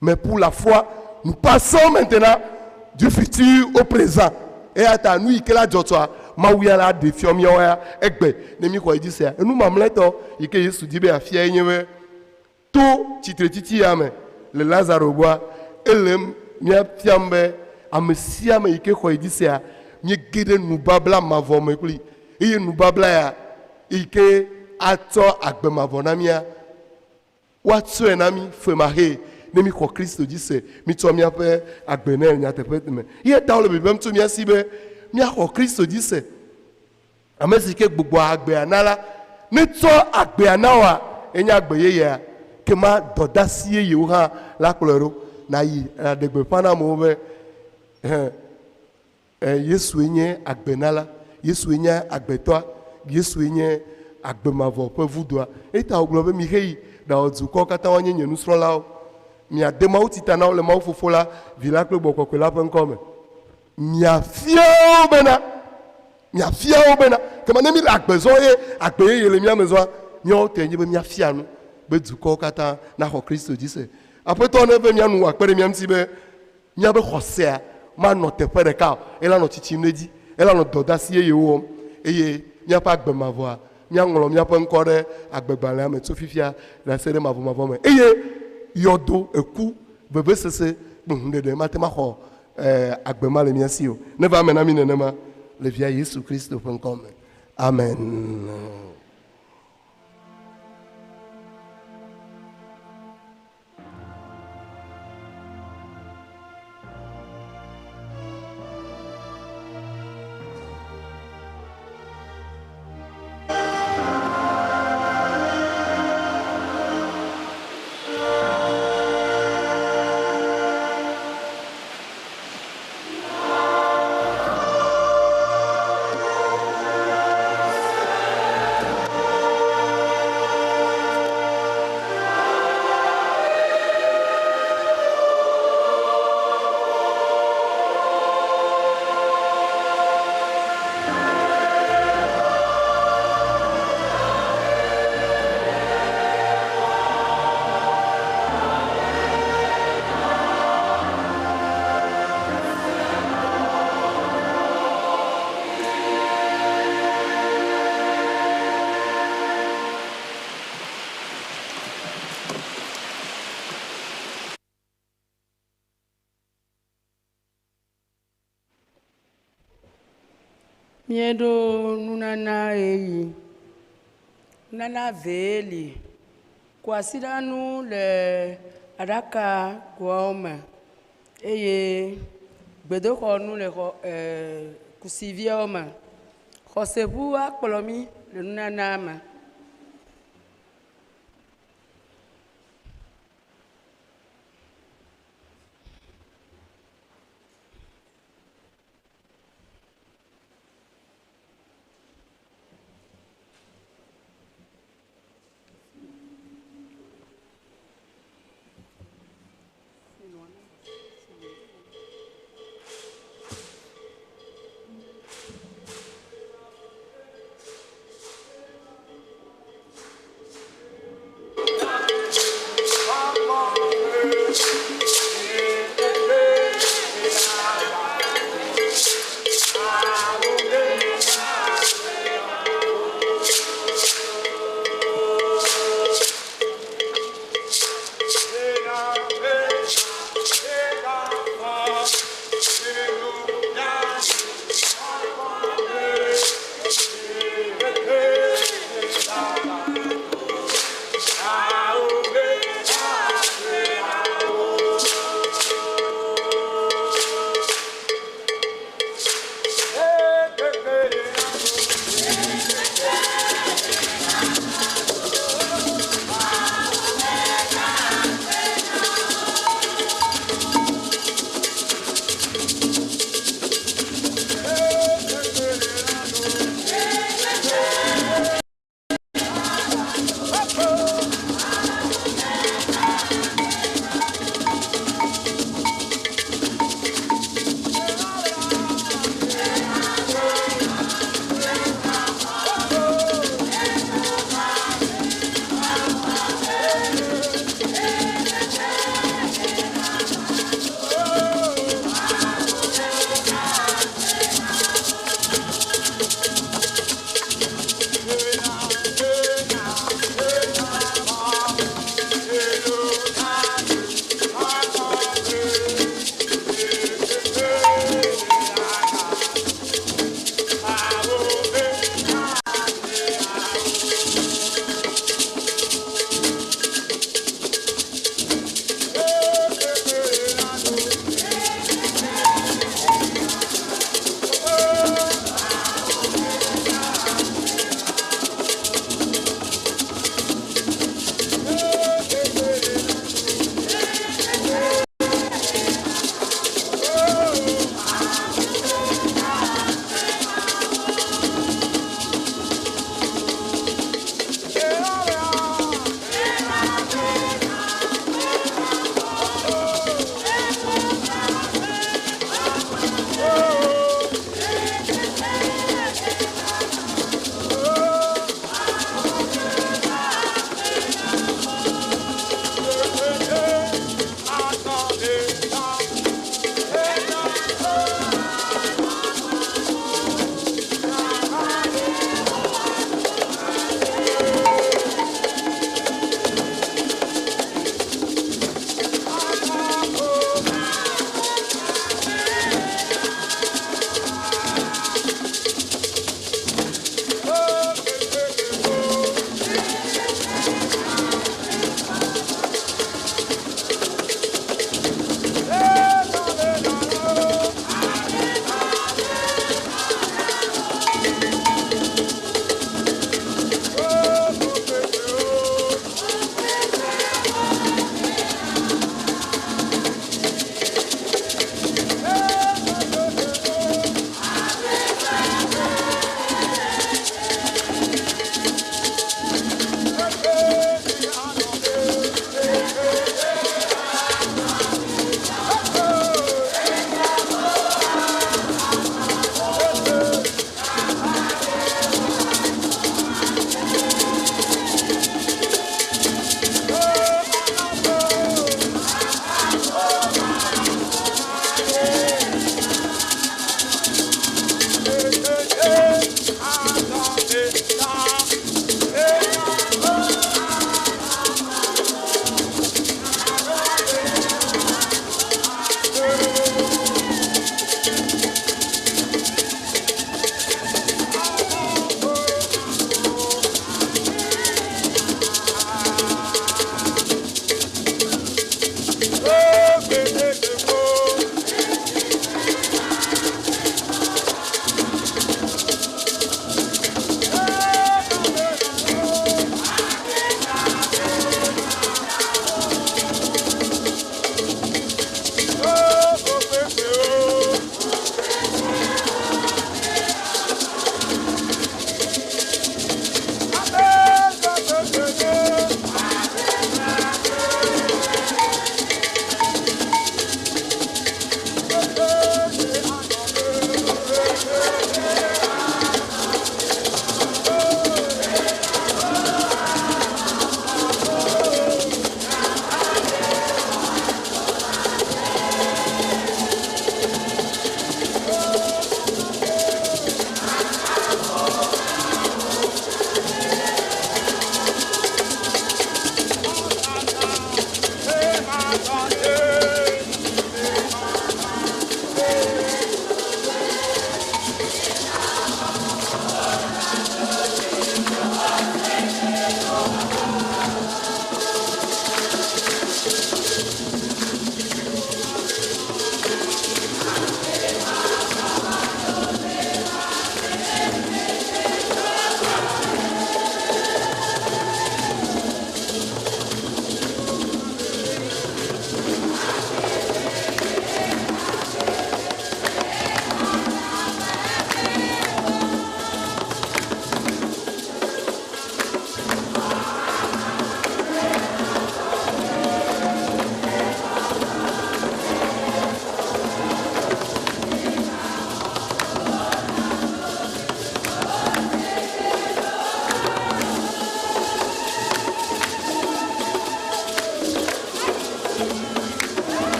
Mais pour la foi, nous passons maintenant du futur au présent. Eya ta nu yi ke la dzɔ tsɔa, Mawu ya la ɖe fiɔ míawo ya egbe ne míxɔ edzi sea. Enu mamlɛtɔ yi ke Yesu di be yeafiae nye be to tsitretsitsi ya me le Lazaro gbɔa, ele mía fiam be ame sia ame yi ke xɔ edzi sea, míege ɖe nubabla mavɔ me kpli eye nubabla ya yi ke atsɔ agbe mavɔ na mía. Woatsɔe na mí femaxee ne míxɔ Kristo dzi se, mítsɔ míaƒe agbe nɛ le nyateƒe me. Eya ta wole bibiam tso mía si be míaxɔ Kristo dzi se. Ame si ke gbugbɔ agbea na la, netsɔ agbea na wòa, enye agbe yeyea, ke ma dɔdasi yeyewo hã la kplɔe ɖo. Nàyi aɖe gbeƒã na amewo be, Hẽ, Yesue nye agbenala, Yesue nye agbetɔa, Yesue nye agbe mavɔ ƒe vudoa. Eyi ta wògblɔ be, Miheyi ɖawɔ dukɔwo katã woanye nye nusrɔ̃lawo. Miade mawutsi ta na wo le Mawu Fofo la, Vi la kple Gbɔgbɔ Kɔkɔe la ƒe ŋkɔ me. Miafia wo bena, miafia wo bena, kema ne míle agbe zɔm eye agbe yeye le mía me zɔa, míawo tɔe nye be míafia nu be dukɔwo katã naxɔ Kristo dzi se. Aƒetɔ neve mía nu wòakpe ɖe mía ŋuti be míaƒe xɔsea manɔ teƒe ɖeka o, ela nɔ tsitsim ɖe edzi, ela nɔ dɔdeasi yeyewo wɔm eye míaƒe agbe mavɔa, míaŋlɔ míaƒe ŋkɔ ɖe agbegbalẽa me tso fifia ɖase ɖe mavɔmavɔ me. Eye yɔdo, eku, vevesese kple hũɖeɖe mate ŋu axɔ agbe ma le mía si o. Neva eme na mí nenema le Via Yesu Kristo ƒe ŋkɔ me. Amen. Míeɖo nunana ɣeyiɣi. Nunana vee li. Kwasiɖanu le aɖaka goawo me eye gbedoxɔnu le xɔ kusiviawo me. Xɔseʋu akplɔ mí le nunana me.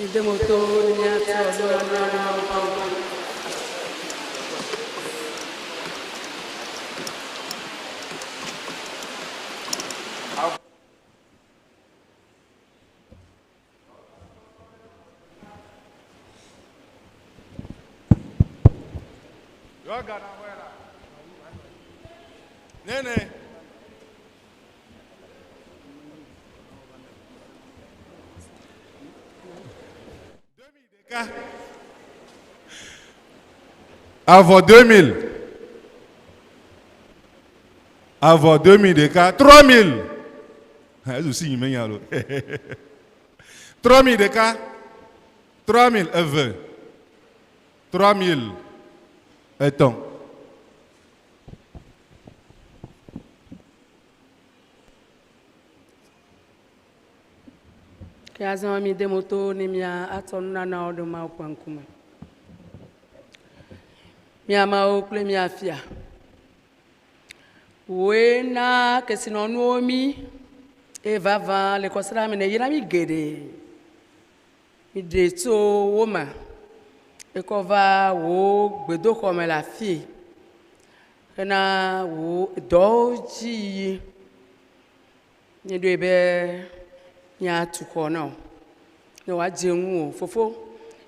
Mide moto ne míatsɔ nunana ɖe Mawu ƒe ŋkume. Nene. Avɔ 2000. Avɔ 2000 ɖeka. 3000. Ezu si nyi menya lo. 3000 ɖeka. 3000 eve. 3000 etɔ̃. Ke azɔ mide moto ne mía atsɔ nunanawo ɖe Mawu ƒe ŋkume. Mía Mawu kple mía Fia, wòe na kesinɔnuwo mí eye vavã le kɔsiɖa me nèyra mí geɖe. Miɖe tso wo me ekɔ va wò gbedoxɔ me le afii hena wò dɔwo dzi yiyi. Míeɖoe be míatu xɔ na wò ne wòadze ŋuwò. Fofo,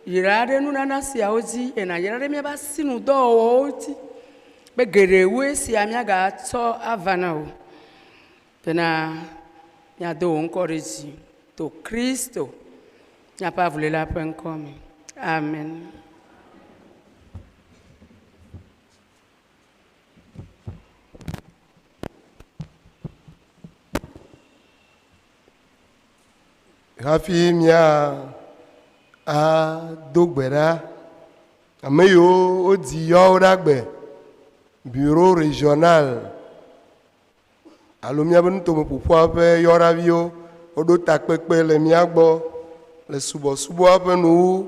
yra ɖe nunana siawo dzi eye nàyra ɖe míaƒe asinudɔwɔwɔwo dzi be geɖe wu esia míagatsɔ ava na wò bena míado wò ŋkɔ ɖe dzi to Kristo míaƒe avuléla ƒe ŋkɔ me. Amen. Hafi mía ado gbe ɖa, ame yiwo wodi yɔ wo ɖe agbe, bureau régional alo míaƒe nutomeƒoƒua ƒe yɔɖaviwo, woɖo takpekpe le mía gbɔ le subɔsubɔa ƒe nuwu.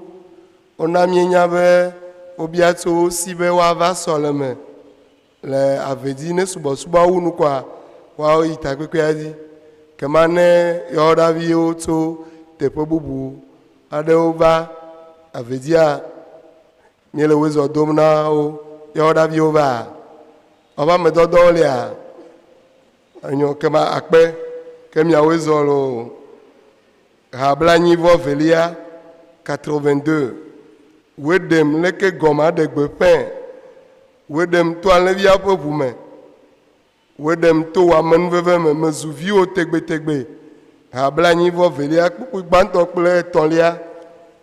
Wona míenya be wobia tso wo si be woava sɔleme le ave dzi ne subɔsubɔa wu nu koa, woayi takpekpea dzi. Kema ne yɔɖaviwo tso teƒe bubu aɖewo va ave dzia, míele wezɔ dom na wo. Yɔɖaviwo va, woƒe amedɔdɔwo lia, enyo kema akpe ke miawoe zɔ loo. Ha blanyi vɔ velia 82. Woe ɖem leke gɔme aɖe gbe ƒẽ. Woe ɖem to alẽvia ƒe ʋu me. Woe ɖem to wò amenuveve me. Mezu viwò tegbetegbe. Ha blanyi vɔ velia kpukpui gbãtɔ kple etɔ̃lia.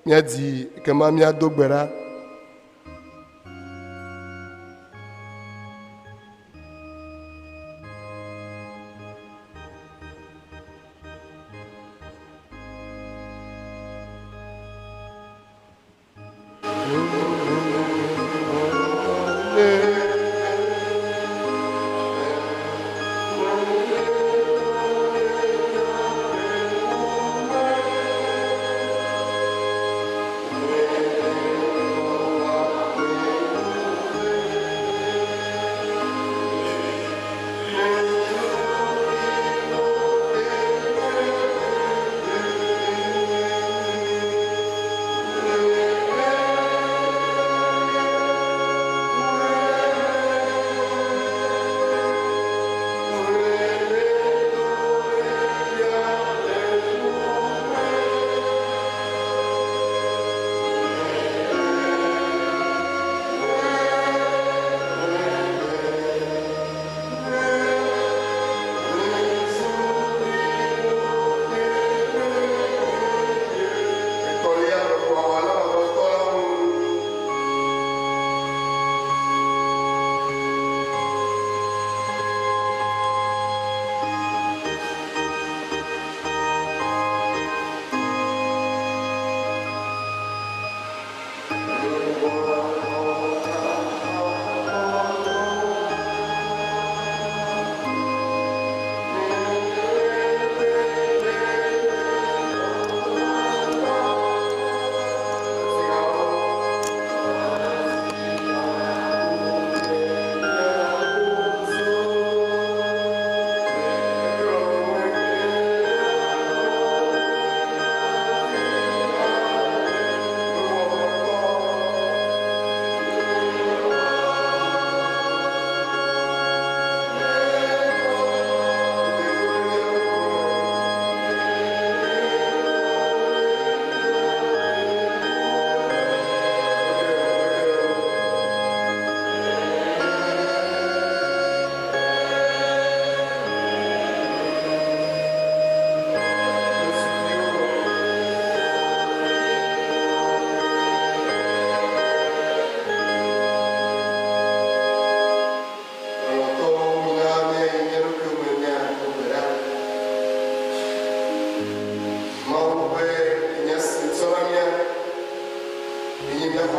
Míadi ekema míado gbe ɖa.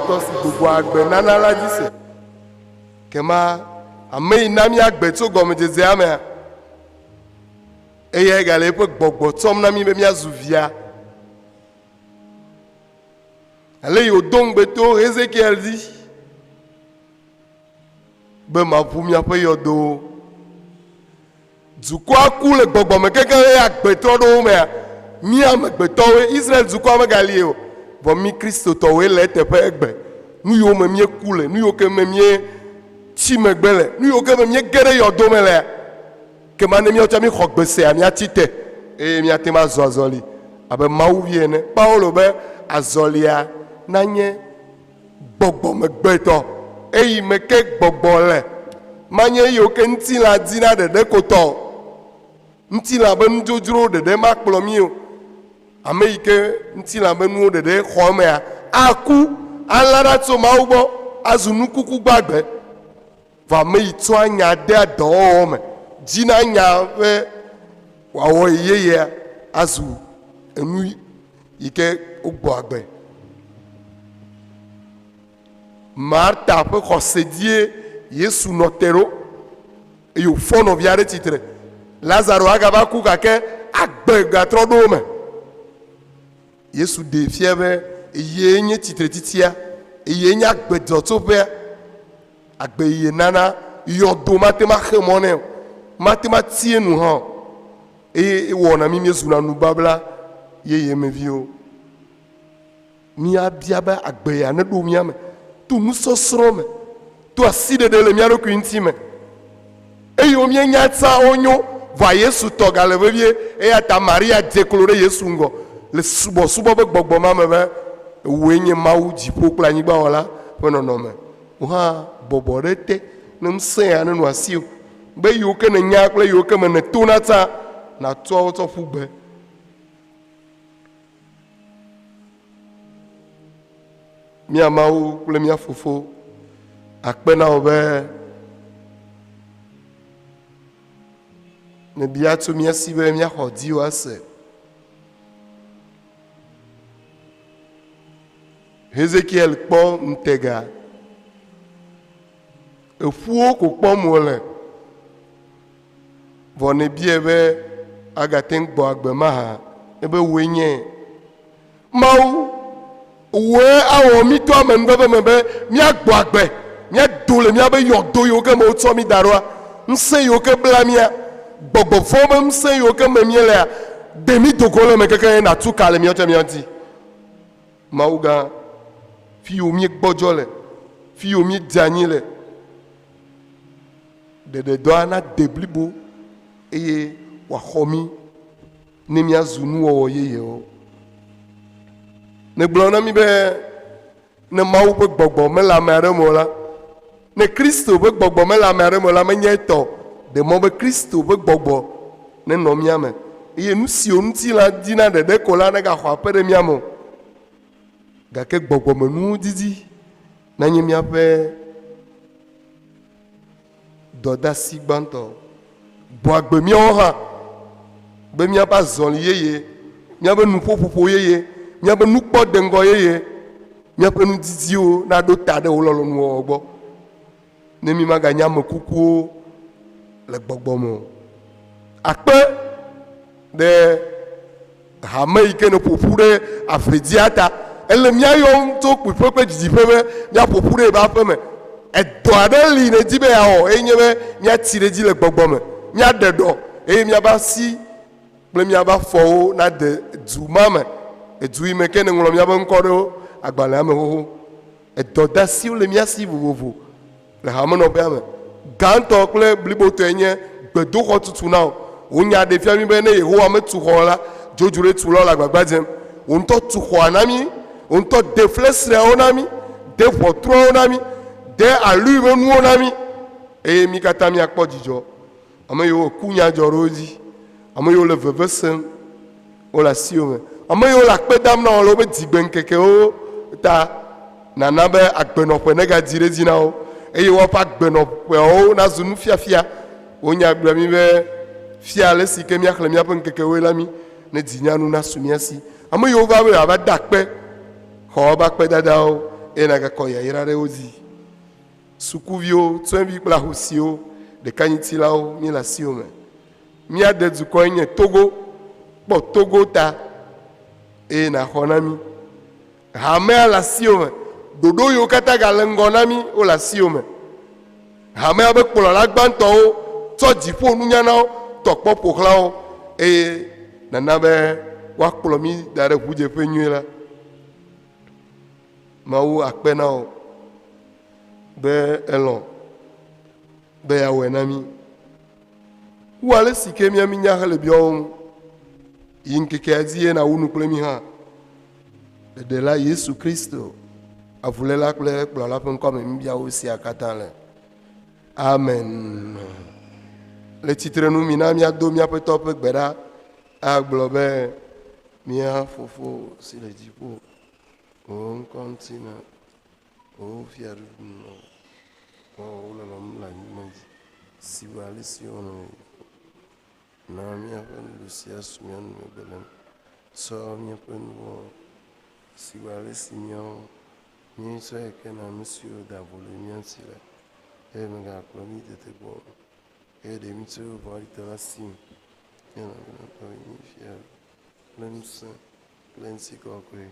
ŋutɔ si gbogbo agbe nana la dzi se. Kema ame yi na mí agbe tso gɔmedzedzea mea, eyae gale eƒe gbɔgbɔ tsɔm na mí be míazu via. Ale yi wòdo ŋugbe to Hezekiel dzi be maʋu miaƒe yɔdowo. Dukɔa ku le gbɔgbɔme kekeŋ eye agbe trɔ ɖo wo mea, mí amegbetɔwoe, Israel dukɔa megali o, vɔ mí Kristotɔwoe le eteƒe egbe. Nu yiwo me míeku le, nu yiwo ke me míetsi megbe le, nu yiwo ke me míege ɖe yɔdo me lea, kema ne míawo tsã míxɔ gbe sea, míatsi te eye míate ŋu azɔ azɔli abe Mawu vi ene. Paulo be azɔlia nanye gbɔgbɔmegbetɔ, eyi me ke gbɔgbɔ le, manye eyiwo ke ŋutilã dina ɖeɖe ko tɔ o. Ŋutilã be nudzodzrowo ɖeɖe makplɔ mí o. Ame yi ke ŋutilã be nuwo ɖeɖe xɔ emea, aku, alã ɖa tso Mawu gbɔ, azu nukuku gbagbe. Vɔ ame yi tsɔa nya dea dɔwɔwɔ me, dzina nya be wòawɔ ye yeyea, azu enu yi ke wogbɔ agbe. Marta ƒe xɔse dzie Yesu nɔ te ɖo eye wòfɔ nɔvia ɖe tsitre. Lazaro agava ku gake agbe gatrɔ ɖo eme. Yesu ɖee fia be eye nye tsitretsitsia, eye nye agbedzɔtsoƒea. Agbe yeye nana yɔdo mate ŋu axe mɔ nɛ o, mate ŋu ati enu hã o. Eye ewɔna mí míezuna nubabla yeye me viwo. Míabia be agbe ya neɖo mía me to nusɔsrɔ̃ me, to asiɖeɖe le mía ɖokui ŋuti me. Eye míenya tsã wonyo, vɔa Yesu tɔ gale vevie. Eya ta Maria dze klo ɖe Yesu ŋgɔ le subɔsubɔ ƒe gbɔgbɔ ma me be, Wòe nye Mawu dziƒo kple anyigba wɔla ƒe nɔnɔme. Wò hã bɔbɔ ɖe ete ne ŋusẽ ya nenɔ asiwò be yiwo ke nènya kple yiwo ke me nètona tsã, nàtsɔ wo tsɔ ƒu gbe. Mía Mawu kple mía Fofo, akpe na wò be nèbia tso mía si be míaxɔ dziwò ase. Hezekiel kpɔ ŋutega. Eƒuwo ko kpɔm wòle. Vɔ nèbiae be agate ŋu gbɔ agbe mahã? Ebe wòe nye Mawu. Wòe awɔ mí to amenuveve me be míagbɔ agbe, míado le míaƒe yɔdo yiwo ke me wotsɔ mí da ɖoa, ŋusẽ yiwo ke bla mía, gbɔgbɔ vɔ̃ ƒe ŋusẽ yiwo ke me míelea, ɖe mí do go le eme kekeŋ eye nàtu ka le míawo tsɛ mía ŋuti. Mawu gã, fi yiwo míegbɔdzɔ le, fi yiwo míedze anyi le, ɖeɖedɔa nade blibo eye wòaxɔ mí ne míazu nuwɔwɔ yeyewo. Negblɔ na mí be ne Mawu ƒe gbɔgbɔ mele ame aɖe me o la, ne Kristo ƒe gbɔgbɔ mele ame aɖe me o la, menye etɔ o. Ɖe mɔ be Kristo ƒe gbɔgbɔ nenɔ mía me eye nu siwo ŋutilã dina ɖeɖe ko la negaxɔ aƒe ɖe mía me o. Gake gbɔgbɔmenuwo didi nanye míaƒe dɔdasi gbãtɔ. Gbɔ agbe míawo hã be míaƒe azɔli yeye, míaƒe nuƒoƒoƒo yeye, míaƒe nukpɔdeŋgɔ yeye, míaƒe nudidiwo naɖo ta ɖe wò lɔlɔ̃nuwɔwɔ gbɔ ne mímaganye ame kukuwo le gbɔgbɔ me o. Akpe ɖe hame yi ke nèƒo ƒu ɖe avedzia ta. Ele mía yɔm tso kpuiƒe kple didiƒe be míaƒo ƒu ɖe yeƒe aƒe me. Edɔ aɖe li nèdi be yeawɔ eye nye be míatsi ɖe edzi le gbɔgbɔ me, míaɖe ɖɔ eye míaƒe asi kple míaƒe afɔwo nade du ma me, edu yi me ke nèŋlɔ míaƒe ŋkɔ ɖo agbalẽa me xoxo. Edɔdasiwo le mía si vovovo le hamenɔƒea me. Gãtɔ kple blibotɔe nye gbedoxɔ tutu na wò. Wò nya ɖee fia mí be ne Yehowa metu xɔ o la, dzodzroe tulawo le agbagba dzem. Wò ŋutɔ tu xɔa na mí, wò ŋutɔ de flesreawo na mí, de ʋɔtruawo na mí, de alui ƒe nuwo na mí, eye mí katã míakpɔ dzidzɔ. Ame yiwo ku nya dzɔ ɖe wo dzi, ame yiwo le veve sem, wole asiwò me. Ame yiwo le akpe dam na wò le woƒe dzigbeŋkekewo ta, nàna be agbenɔƒe negadzi ɖe edzi na wo, eye woaƒe agbenɔƒeawo nazu nufiafia. Wò nya gblɔ mí be, Fia ale si ke míaxlẽ míaƒe ŋkekewoe la mí, ne dzinyanu nasu mía si. Ame yiwo va be yewoava da akpe, xɔ woƒe akpedadawo, eye nàgakɔ yayra ɖe wo dzi. Sukuviwo, tsɔevi kple ahosiwo, ɖekanyitilawo, míele asiwò me. Mía de dukɔe nye Togo. Kpɔ Togo ta eye nàxɔ na mí. Hamea le asiwò me. Ɖoɖo yiwo katã gale ŋgɔ na mí wole asiwò me. Hamea ƒe kplɔla gbãtɔwo tsɔ dziƒo nunya na wo, tɔ kpɔ ƒo xlã wo eye nàna be woakplɔ mí da ɖe ʋudzeƒe nyui la. Mawu akpe na wò be èlɔ̃ be yeawɔe na mí. Wu ale si ke mía mínya hele biawo ŋu. Yi ŋkekea dzi ye nàwu nu kple mí hã. Ɖeɖela Yesu Kristo, avuléla kple kplɔla ƒe ŋkɔ me míbia wo sia katã le. Amen. Le tsitrenu mina míado míaƒe Tɔ ƒe gbe ɖa agblɔ be, Mía Fofo si le dziƒo, wò ŋkɔ ŋuti na wò fiaɖuɖu nɔ, wɔ wò lɔlɔ̃nu le anyigba dzi si be ale si wowɔnɛ le dziƒo. Na míaƒe nuɖuɖu sia su mía nu megbe lém. Tsɔ míaƒe nu vɔ̃wo si be ale si míawo míetsɔe kena ame siwo da vo le mía ŋuti la, eye mègakplɔ mí tetekpɔ o, eye ɖe mí tso vɔ̃ɖitɔ la si me. Elabena tɔwòe nye fiaɖuƒe kple ŋusẽ kple ŋutikɔkɔe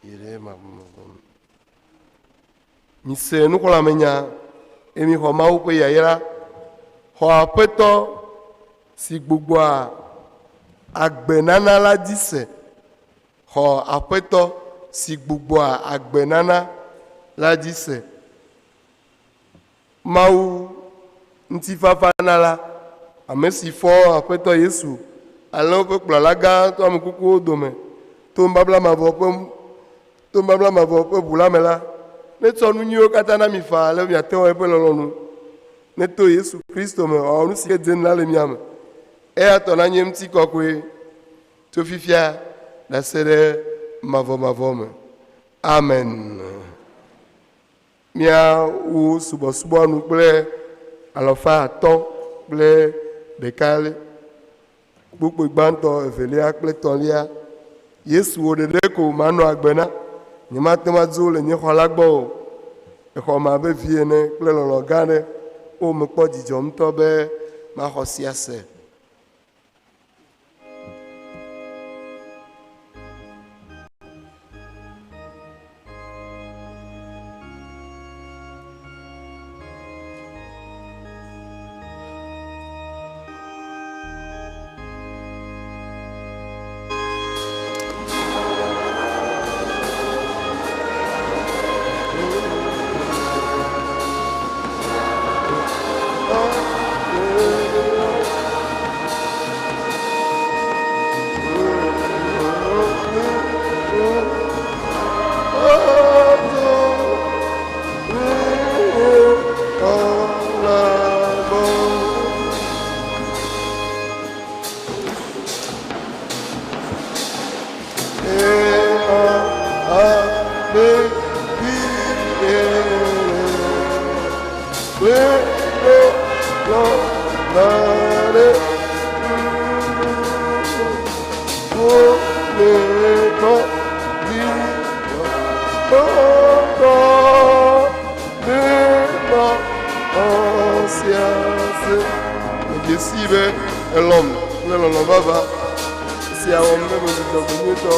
yi ɖe mavɔmavɔ me. Mise nuxlɔ̃amenya, eye mixɔ Mawu ƒe yayra. Xɔ Aƒetɔ si gbugbɔa agbenana la dzi se. Xɔ Aƒetɔ si gbugbɔa agbenana la dzi se. Mawu ŋutifafanala, ame si fɔ Aƒetɔ Yesu, alẽwo ƒe kplɔla gã tso ame kukuwo dome to nubabla mavɔ ƒe to nubabla mavɔ ƒe ʋu la me la, netsɔ nu nyuiwo katã na mi faa ale be miate ŋu awɔ eƒe lɔlɔ̃nu. Neto Yesu Kristo me wòawɔ nu si ke dze la le mia me. Eya tɔ nanye ŋutikɔkɔe tso fifia ɖase ɖe mavɔmavɔ me. Amen. Míawu subɔsubɔa nu kple alafa atɔ̃ kple ɖeka kpukpui gbãtɔ, evelia kple etɔ̃lia. Yesu, wò ɖeɖe ko manɔ agbe na. Nyemate ŋu adzo le nye xɔ la gbɔ o. Exɔm abe vi ene kple lɔlɔ̃ gã aɖe. O, mekpɔ dzidzɔ ŋutɔ be maxɔ sia se. Medze sii be elɔ̃m kple lɔlɔ̃ vavã. Esia wɔm be mezu dzɔgbenyuitɔ.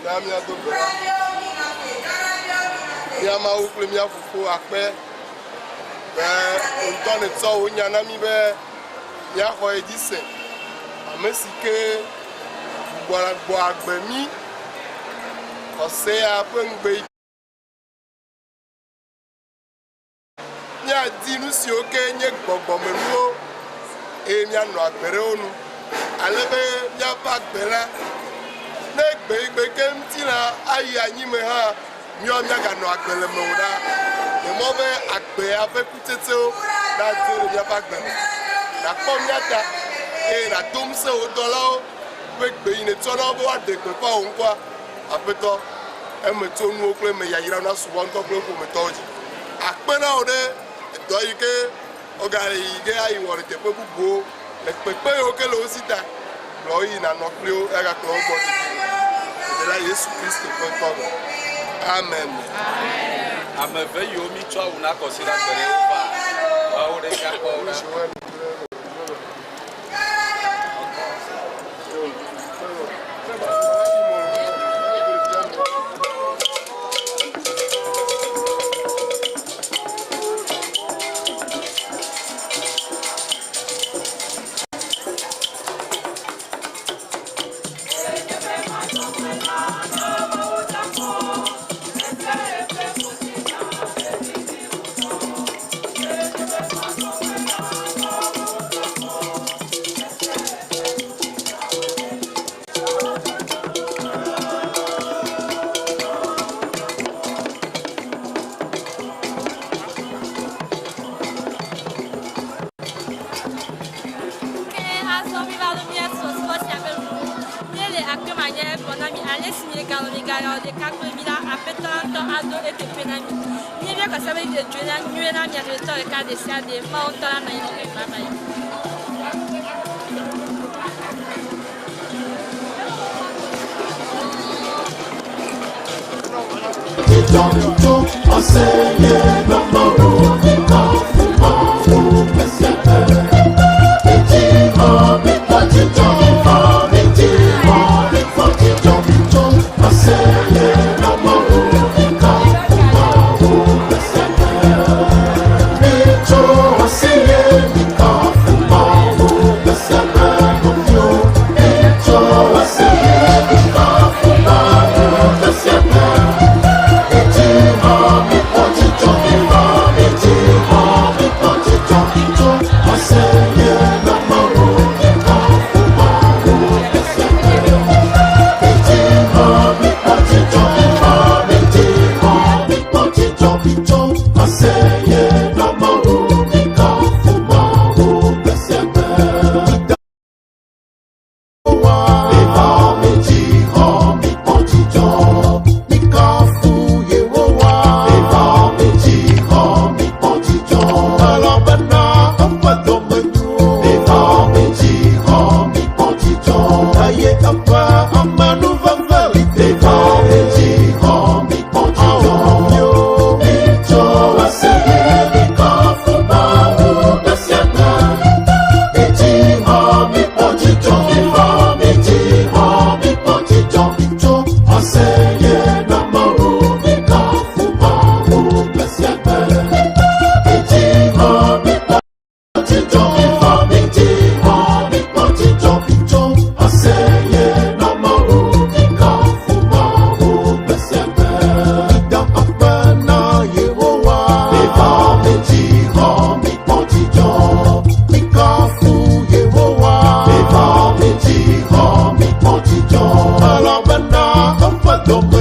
Na míado gbe ɖa. Mía Mawu kple mía Fofo akpe be wò ŋutɔ nètsɔ wò nya na mí be míaxɔ edzi se. Ame si ke gbɔ agbe mí xɔsea ƒe ŋugbe yi míadi nu siwo ke nye gbɔgbɔmenuwo eye míanɔ agbe ɖe wo nu ale be míaƒe agbe la ne gbeyigbe ke ŋuti la ayi anyi me hã míawo míaganɔ agbe le me o ɖa. Ɖe mɔ be agbea ƒe kutsetsewo nado le míaƒe agbe me. Nàkpɔ mía ta eye nàdo ŋusẽ wò dɔlawo ƒe gbe yi nètsɔ na wo be woaɖe gbeƒã wò ŋkɔa. Aƒetɔ, emetsonuwo kple eme yayrawo nasubɔ ŋutɔ kple ƒometɔwo dzi. Akpe na wò ɖe dɔ yi ke wogale yi ge ayi wɔ le teƒe bubuwo le kpekpe yiwo ke le wo si ta. Kplɔ wo yi nànɔ kpli wo egakplɔ wo gbɔ dedie. Ɖela Yesu Kristo ƒe ŋkɔ me. Amen. Ame eve yiwo mítsɔ awu na kɔsiɖa gbe ɖe wova, woawo ɖe míakpɔ wo ɖa. Thank you. Mieganɔ miganɔ ɖeka kple mi la, Aƒetɔ la ŋutɔ aɖo eteƒe na mi. Míebia kwasiɖa be dzoe na nyuie na mia dometɔ ɖeka ɖe sia ɖe. Mawu ŋutɔ la nɔ anyi kple mi. Bye bye. Elabena eƒe dɔme.